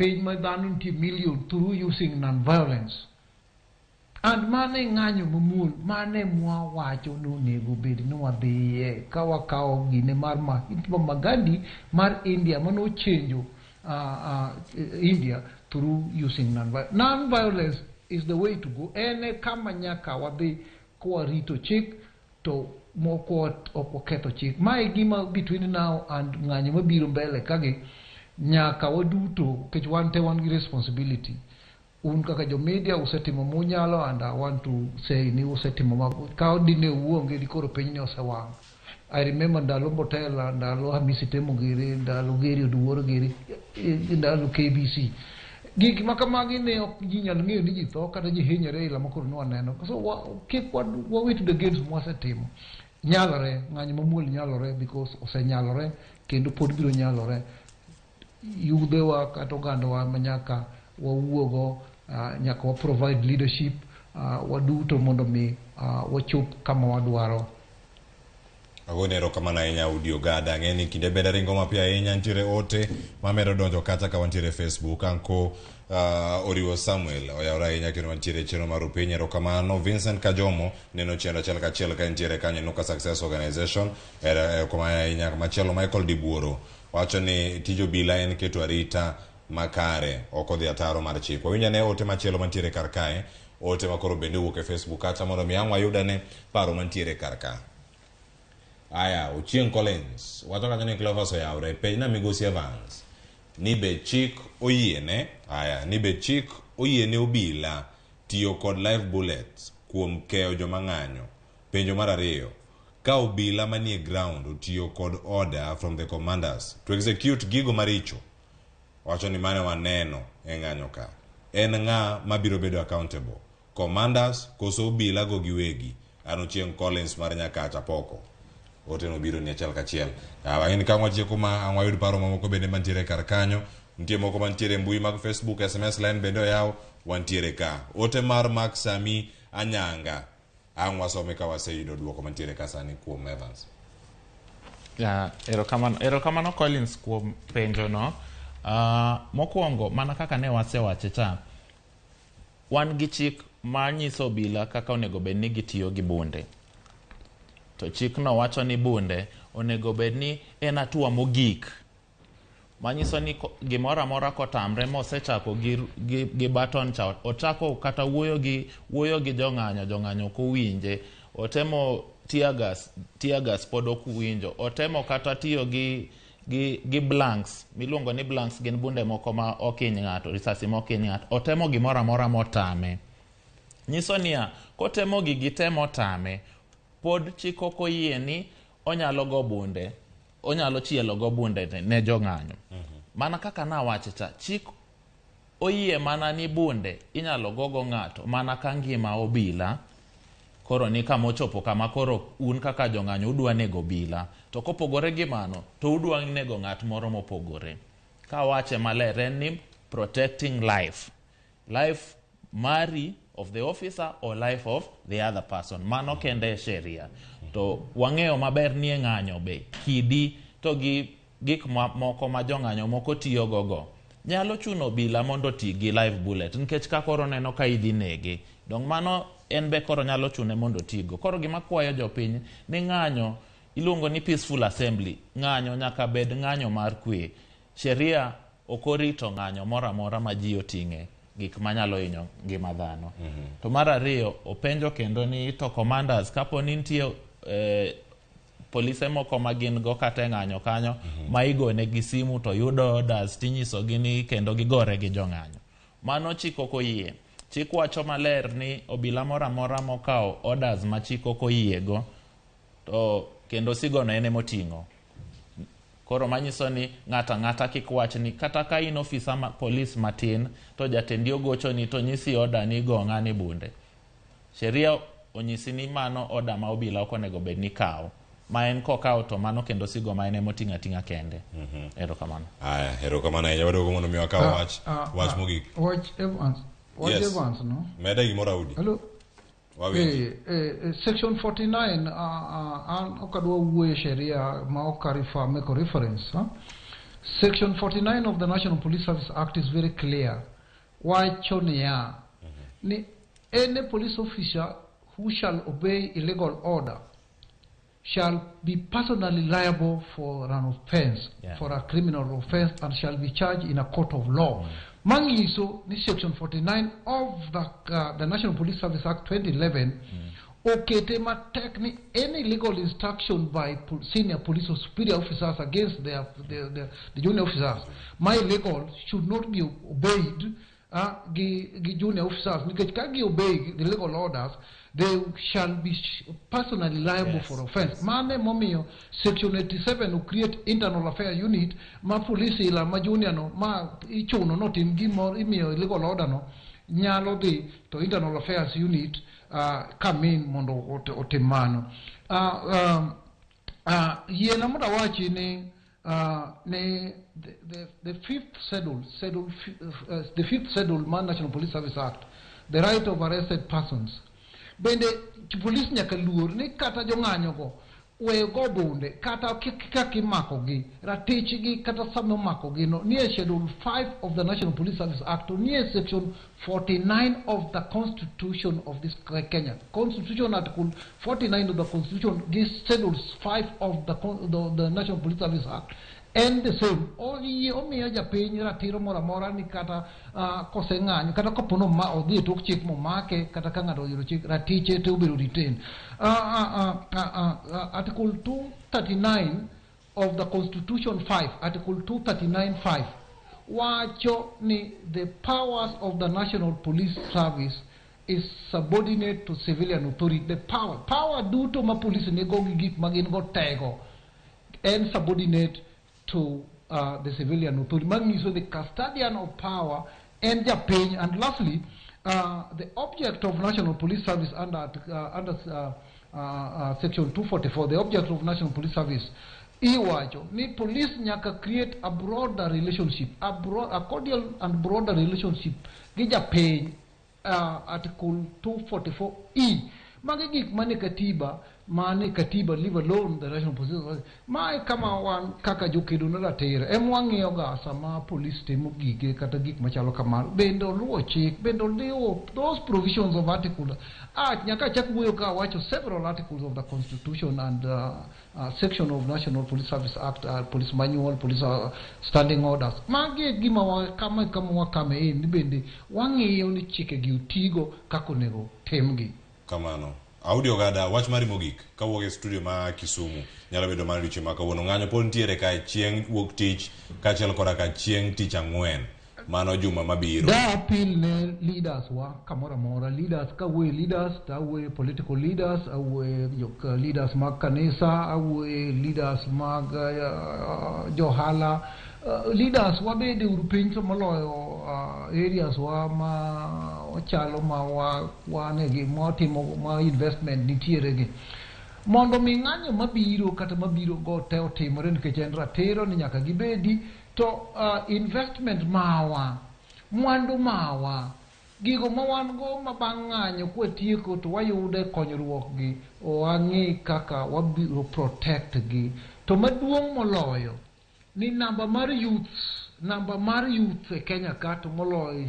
Piny ma dhano nitie million through using non-violence. And mano e ng'anyo mamuol, mano e mwawacho ni onego bed ni wadhiye ka wakawo gine mar Mahatma Gandhi mar India mane ochenjo India through using non-violence. Non-violence is the way to go. En e kama nyaka wadhi kwarito chik to moko ok waketho chik. Ma e gima between now and ng'anyo mabiro mbele kagi nyaka waduto nikech wan te wan gi responsibility. Un kaka jo media usetimo munyalo and I want to say ni usetimo ma ka dine uonge di koro piny ni osewang'. I remember ndalo Mbotela, ndalo Hamisi Temo giri, ndalo Geri Oduor giri, ndalo KBC. Gik ma kamagi ne ok ji nyal ng'eyo ni ji tho kata ji hinyore ila ma koro ne waneno. So kik wawit the gains mwasetimo. Nyalore, ng'anyo mamuol nyalore because osenyalore kendo pod biro nyalore. Yudhewa kata ogandawa ma nyaka wawuogo, nyaka wa provide leadership, waduto mondo mi wachop kama wadwaro. Agoni erokamano ahinya Udi Ogada. Ang'e ni kinde bende ringo mapiyo ahinya, nitiere ote mamedo donjo kata ka wantiere e Facebook. Anko Oriwo Samuel oyawore ahinya kendo wantiere e chenro mar Upiny. Erokamano Vincent Kajomo neno chenro achiel kachiel ka entiere kanyo Inuka Success Organization. Erokamano ahinya. Machielo Michael Dibuoro wacho ni tij obila en keto arita makare, ok odhi ataro mar chik. Wawinj ane ote machielo mantiere kar kae, ote makoro bende owuok e Facebook kacha mondo mi ang' wayud ane paro mantiere kar ka. Aya, Ochieng' Collins wacho kanyo ni Clovers oyawre, penjna migosi Evans ni be chik oyiene, aya, ni be chik oyiene obila tiyo kod live bullets kuom keyo joma ng'anyo. Penjo mar ariyo, ka obila manie ground otiyo kod order from the commanders to execute gigo maricho, wacho ni mane waneno e ng'anyo ka, en ng'a mabiro bedo accountable? Commanders koso obila go giwegi? An Ochieng' Collins mar Nyakacha Poko. Ote no biro ni achiel kachiel. Ang'e ka watieko ma ang' wayud paro mamoko bende mantiere kar kanyo. Nitie moko mantiere e mbui mag Facebook, SMS line bende oyaw, wantiere ka. Ote mar Mark Sami Anyanga. Ang' wasome ka waseyudo duoko mantiere ka sani kuom Evans. Ya, erokamano, erokamano Collins kuom penjo no. Mokwongo mana kaka ne wasewache cha, wan gi chik manyiso obila kaka onego bed ni gitiyo gi bunde. To chikno wacho ni bunde onego bed ni en hatua mogik. Manyiso ni gimoro amora kotamre mosechako gi baton cha, ochako kata wuoyo gi jong'anyo, jong'anyo ok owinje. Otemo tear gas, tear gas pod ok winjo. Otemo kata tiyo gi blanks, miluongo ni blanks gin bunde moko ma ok hiny ng'ato, risasi ma ok hiny ng'ato. Otemo gimoro amora motame. Nyiso niya, kotemo gigi te motame, pod chik ok oyie ni onyalo go bunde, onyalo chielo go bunde ne jong'anyo. Mana kaka nawacho cha, chik oyie mana ni bunde inyalo gogo ng'ato mana ka ngima obila koro ni kama ochopo kama koro un kaka jong'anyo udwa nego obila, to kopogore gi mano to udwa nego ng'at moro mopogore. Kawache maler en ni protecting life, life mari of the officer or life of the other person. Mano kende e sheria. To wang'eyo maber ni e ng'anyo be kidi to gi gik moko ma jong'anyo moko tiyo gogo nyalo chuno obila mondo oti gi live bullet nikech ka koro neno ka idhi nege. Dong mano en be koro nyalo chune mondo otigo. Koro gima kwayo jopiny ni ng'anyo iluongo ni peaceful assembly. Ng'anyo nyaka bed ng'anyo mar kwe. Sheria ok orito ng'anyo moro amora ma ji oting'e gik manyalo hinyo ngima dhano. To mar ariyo, openjo kendo ni to commanders kapo ni nitie polise moko ma gin go kata e ng'anyo kanyo ma igone gi simu to yudo orders tinyisogi ni kendo gigore gi jong'anyo. Mano chik ok oyie. Chik wacho maler ni obila moro amora mokawo orders ma chik ok oyiego to kendo sigono en emoting'o. Koro manyiso ni ng'ato ang'ata kik wach ni kata ka in ofisa ma polis matin to jatendi ogochoni to nyisi order ni go ng'ani bunde. Sheria onyisi ni mano order ma obila ok onego bed ni kawo. Ma en kokawo to mano kendo sigo ma en emoting'o ating'a kende. Erokamano. Aya, erokamano ahinya. Waduogo mondo mi wakaw wach mogik. Wach Evans. Wach Yes. Evans, no? Mede gimoro Audi. Hello. Wawinji. Section 49, an ok adwa wuoyo e sheria ma ok a refer, make a reference. Huh? Section 49 of the National Police Service Act is very clear. Wacho niya, ni any police officer who shall obey illegal order shall be personally liable for an offense, for a criminal offense, and shall be charged in a court of law. Mangiso ni Section 49 of the National Police Service Act 2011 okete matek ni any legal instruction by senior police or superior officers against the junior officers, my legal should not be obeyed gi junior officers, nikech ka gi obey the legal orders, they shall be personally liable for offense. Mane momiyo Section 87 will create internal affair unit ma police ila ma junior no ma ichuno notim gimoro imiyo legal order no nyalo dhi to internal affairs unit come in mondo otim mano. Yiena mondo awachi ni the fifth schedule, the fifth schedule mar National Police Service Act, the right of arrested persons. Bende police nyaka luor ni kata jong'anyo go we go bunde kata kaka imakogi ratichgi kata sama omakogi no nie Schedule 5 of the National Police Service Act to nie Section 49 of the Constitution of this Kenya Constitution, Article 49 of the Constitution gives Schedule 5 of the National Police Service Act. En the same, oyie omiyo japiny ratiro moro amora ni kata koseng'anyo kata kopo no odhi e tok chik momake kata ka ng'ato oyudo chik ratiche te obedo retain. Article 239 of the Constitution 5, Article 239(5) wacho ni the powers of the National Police Service is subordinate to civilian authority. The power duto ma police nigo gi gik ma gin go tego en subordinate to the civilian authority. Mangiso the custodian of power and japiny. And lastly, the object of National Police Service under Section 244, the object of National Police Service, iwacho ni police nyaka create a broader relationship, a cordial and broader relationship gi japiny, Article 244E. Magi gik mane katiba, leave alone the National Police Service. Mae kama wan kaka jokedo ne ratiro em wang'iyo ga sama police timo gige kata gik machalo kamano, bende oluwo chik, bende oluwo those provisions of article. Nyaka chak wuoyo ka wacho several articles of the Constitution and section of National Police Service Act, police manual, police standing orders. Magi e gima kama wakame en bende wang'iyo ni chike gi otigo kaka onego timgi. Kamano. Audio gada wach mari mogik kawuok e studio ma Kisumu nyalo bedo mar odiochieng' ma kawuono. Ng'anyo pod nitiere kae chieng' wuok tich kaachiel koda ka chieng' tich ang'wen mano juma mabiro. Da appeal ne leaders wa kamoro amora, leaders kawuoye leaders to awuoye political leaders, awuoye leaders mag kanisa, awuoye leaders mag johala, leaders wabede uru piny to moloyo areas wa ma ochalo ma wanegi mawatimo ma investment nitiere gi, mondo mi ng'anyo mabiro kata mabiro go te otimore nikech en ratiro ni nyaka gibedi to investment mawa, mwandu mawa, gigo ma wan go ma bang' ng'anyo kwatieko to wayude konyruok gi, wang'i kaka wabiro protect gi. To maduong' moloyo ni namba mar youth e Kenya ka to moloyo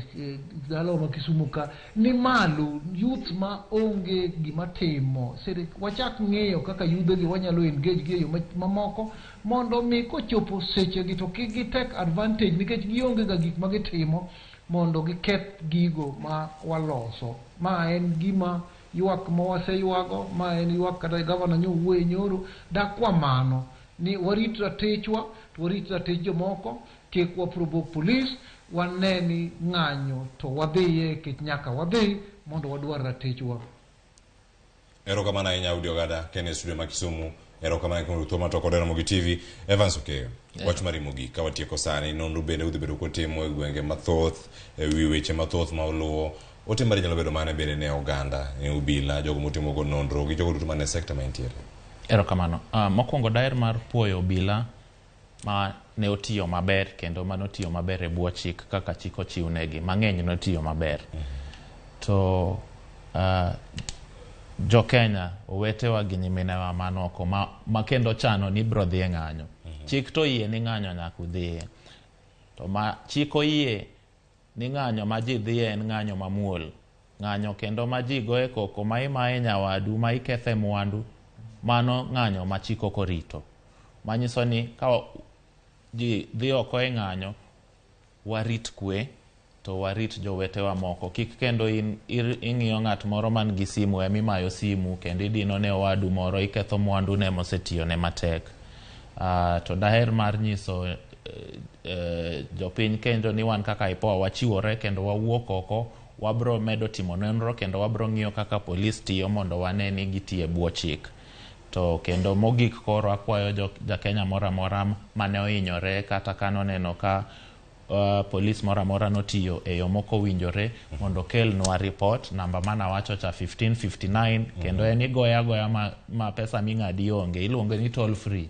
dalawa ma Kisumu ka ni malo, youth ma onge gima timo. Wachak ng'eyo kaka yudhe gi wanyalo engage gi e yo mamoko mondo mi kochopo seche gi to kik gi take advantage nikech gionge ga gik ma gitimo mondo giketh gigo ma waloso. Ma en gima ywak ma waseywago, ma en ywak kata gavana nyowuoye nyoro, dakwa mano ni warit ratichwa, to warit ratich jomoko, kik waprovoke police, wane ni ng'anyo to wadhiye kech nyaka wadhi mondo wadwar ratichwa. Erokamano ahinya Audi Ogada kene studio ma Kisumu. Erokamano kuom thuolo ma kod Ramogi TV. Evans Okeyo, wach mari mogik ka watieko sani, nonro bende udhi bedo kutimo e gwenge mathoth, e wi weche mathoth ma oluwo. Ote mari nyalo bedo mane bende ne oganda, ne obila, jogo motimo go nonro gi jogo duto mane sekta ma entiere? Erokamano. Mokwongo daher mar puoyo obila ma ne otiyo maber kendo mane otiyo maber e bwo chik kaka chik ochiwnegi, mang'eny notiyo maber. To jo Kenya owetewa gi nyiminewa manoko ma kendo chano ni biro dhi e ng'anyo. Chik to oyie ni ng'anyo nyaka udhiye. To ma chik oyie ni ng'anyo ma ji dhiye en ng'anyo mamuol. Ng'anyo kendo ma ji goye koko ma imaye nyawadu, ma ikethe mwandu, mano ng'anyo ma chik ok orito. Manyiso ni ka ji dhi oko e ng'anyo, warit kwe to warit jowetewa moko. Kik kendo in ing'iyo ng'at moro man gi simu ema imayo simu kendo idino ne owadu moro, iketho mwandu ne mosetiyone matek. To daher mar nyiso jopiny kendo ni wan kaka IPOA wachiwore kendo wawuok oko, wabro medo timo nonro kendo wabro ng'iyo kaka polis tiyo mondo wane ni gitiyo e bwo chik. To kendo mogik koro akwayo ja Kenya moro amora mane ohinyore kata kanoneno ka polis moro amora notiyo e yo mokowinjore mondo okelnwa report namba manawacho cha 1559 kendo en igoyo agoya ma pesa ming'adi onge, iluonge ni toll free.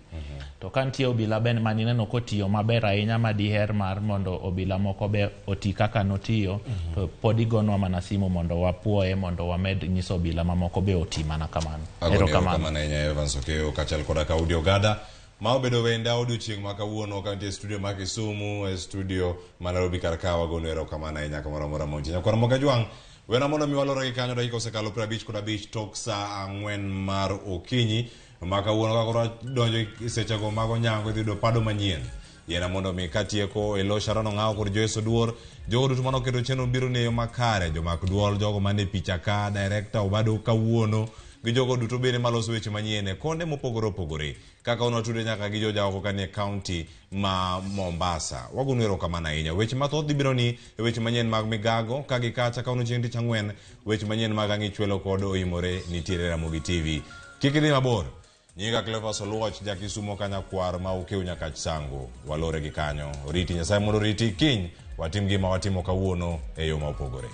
To ka nitie obila ben manineno kotiyo maber ahinya ma diher mar mondo obila moko be oti kaka notiyo, to pod igonwa mana simu mondo wapuoye, mondo wamed nyiso obila mamoko be oti mana kamano. Agoni Erokamano. erokamano ahinya Evans Okeyo kaachiel koda ka Udi Ogada ma obedo wenda odiochieng' ma kawuono ka nitie e studio ma Kisumu, e studio ma Nairobi kar ka wagonu erokamano ahinya kamoro amora montie. Nyakwar Moga Jwang', wena mondo mi walore gi kanyo dakika osekalo 55 tok saa 4 mar okinyi ma kawuono ka koro donjo e sechego mag onyango idhi yudo pado manyien. Yiena mondo mi katieko e lo Sharon Ong'awo kod Joyce Oduor, jogo duto manoketo chenro biro ne yo makare, jomak duol, jogo mane picha ka, director Obado kawuono, gi jogo duto bende maloso weche manyien e konde mopogore opogore kaka wan watude nyaka gi jojaoko kanie county ma Mombasa. Wagonu erokamano ahinya. Weche mathoth dhi biro ni e weche manyien mag migago ka gi kacha kawuono chieng' tich ang'wen, weche manyien mag Ang'ichwelo kod Oimore nitiere Ramogi TV. Kik idhi mabor. Nyinga Cleophas Oluoch, ja Kisumo kanyakwar ma Okew Nyakach Sango. Walore gi kanyo. Oriti Nyasaye mondo oriti kiny watim gima watimo kawuono e yo ma opogore.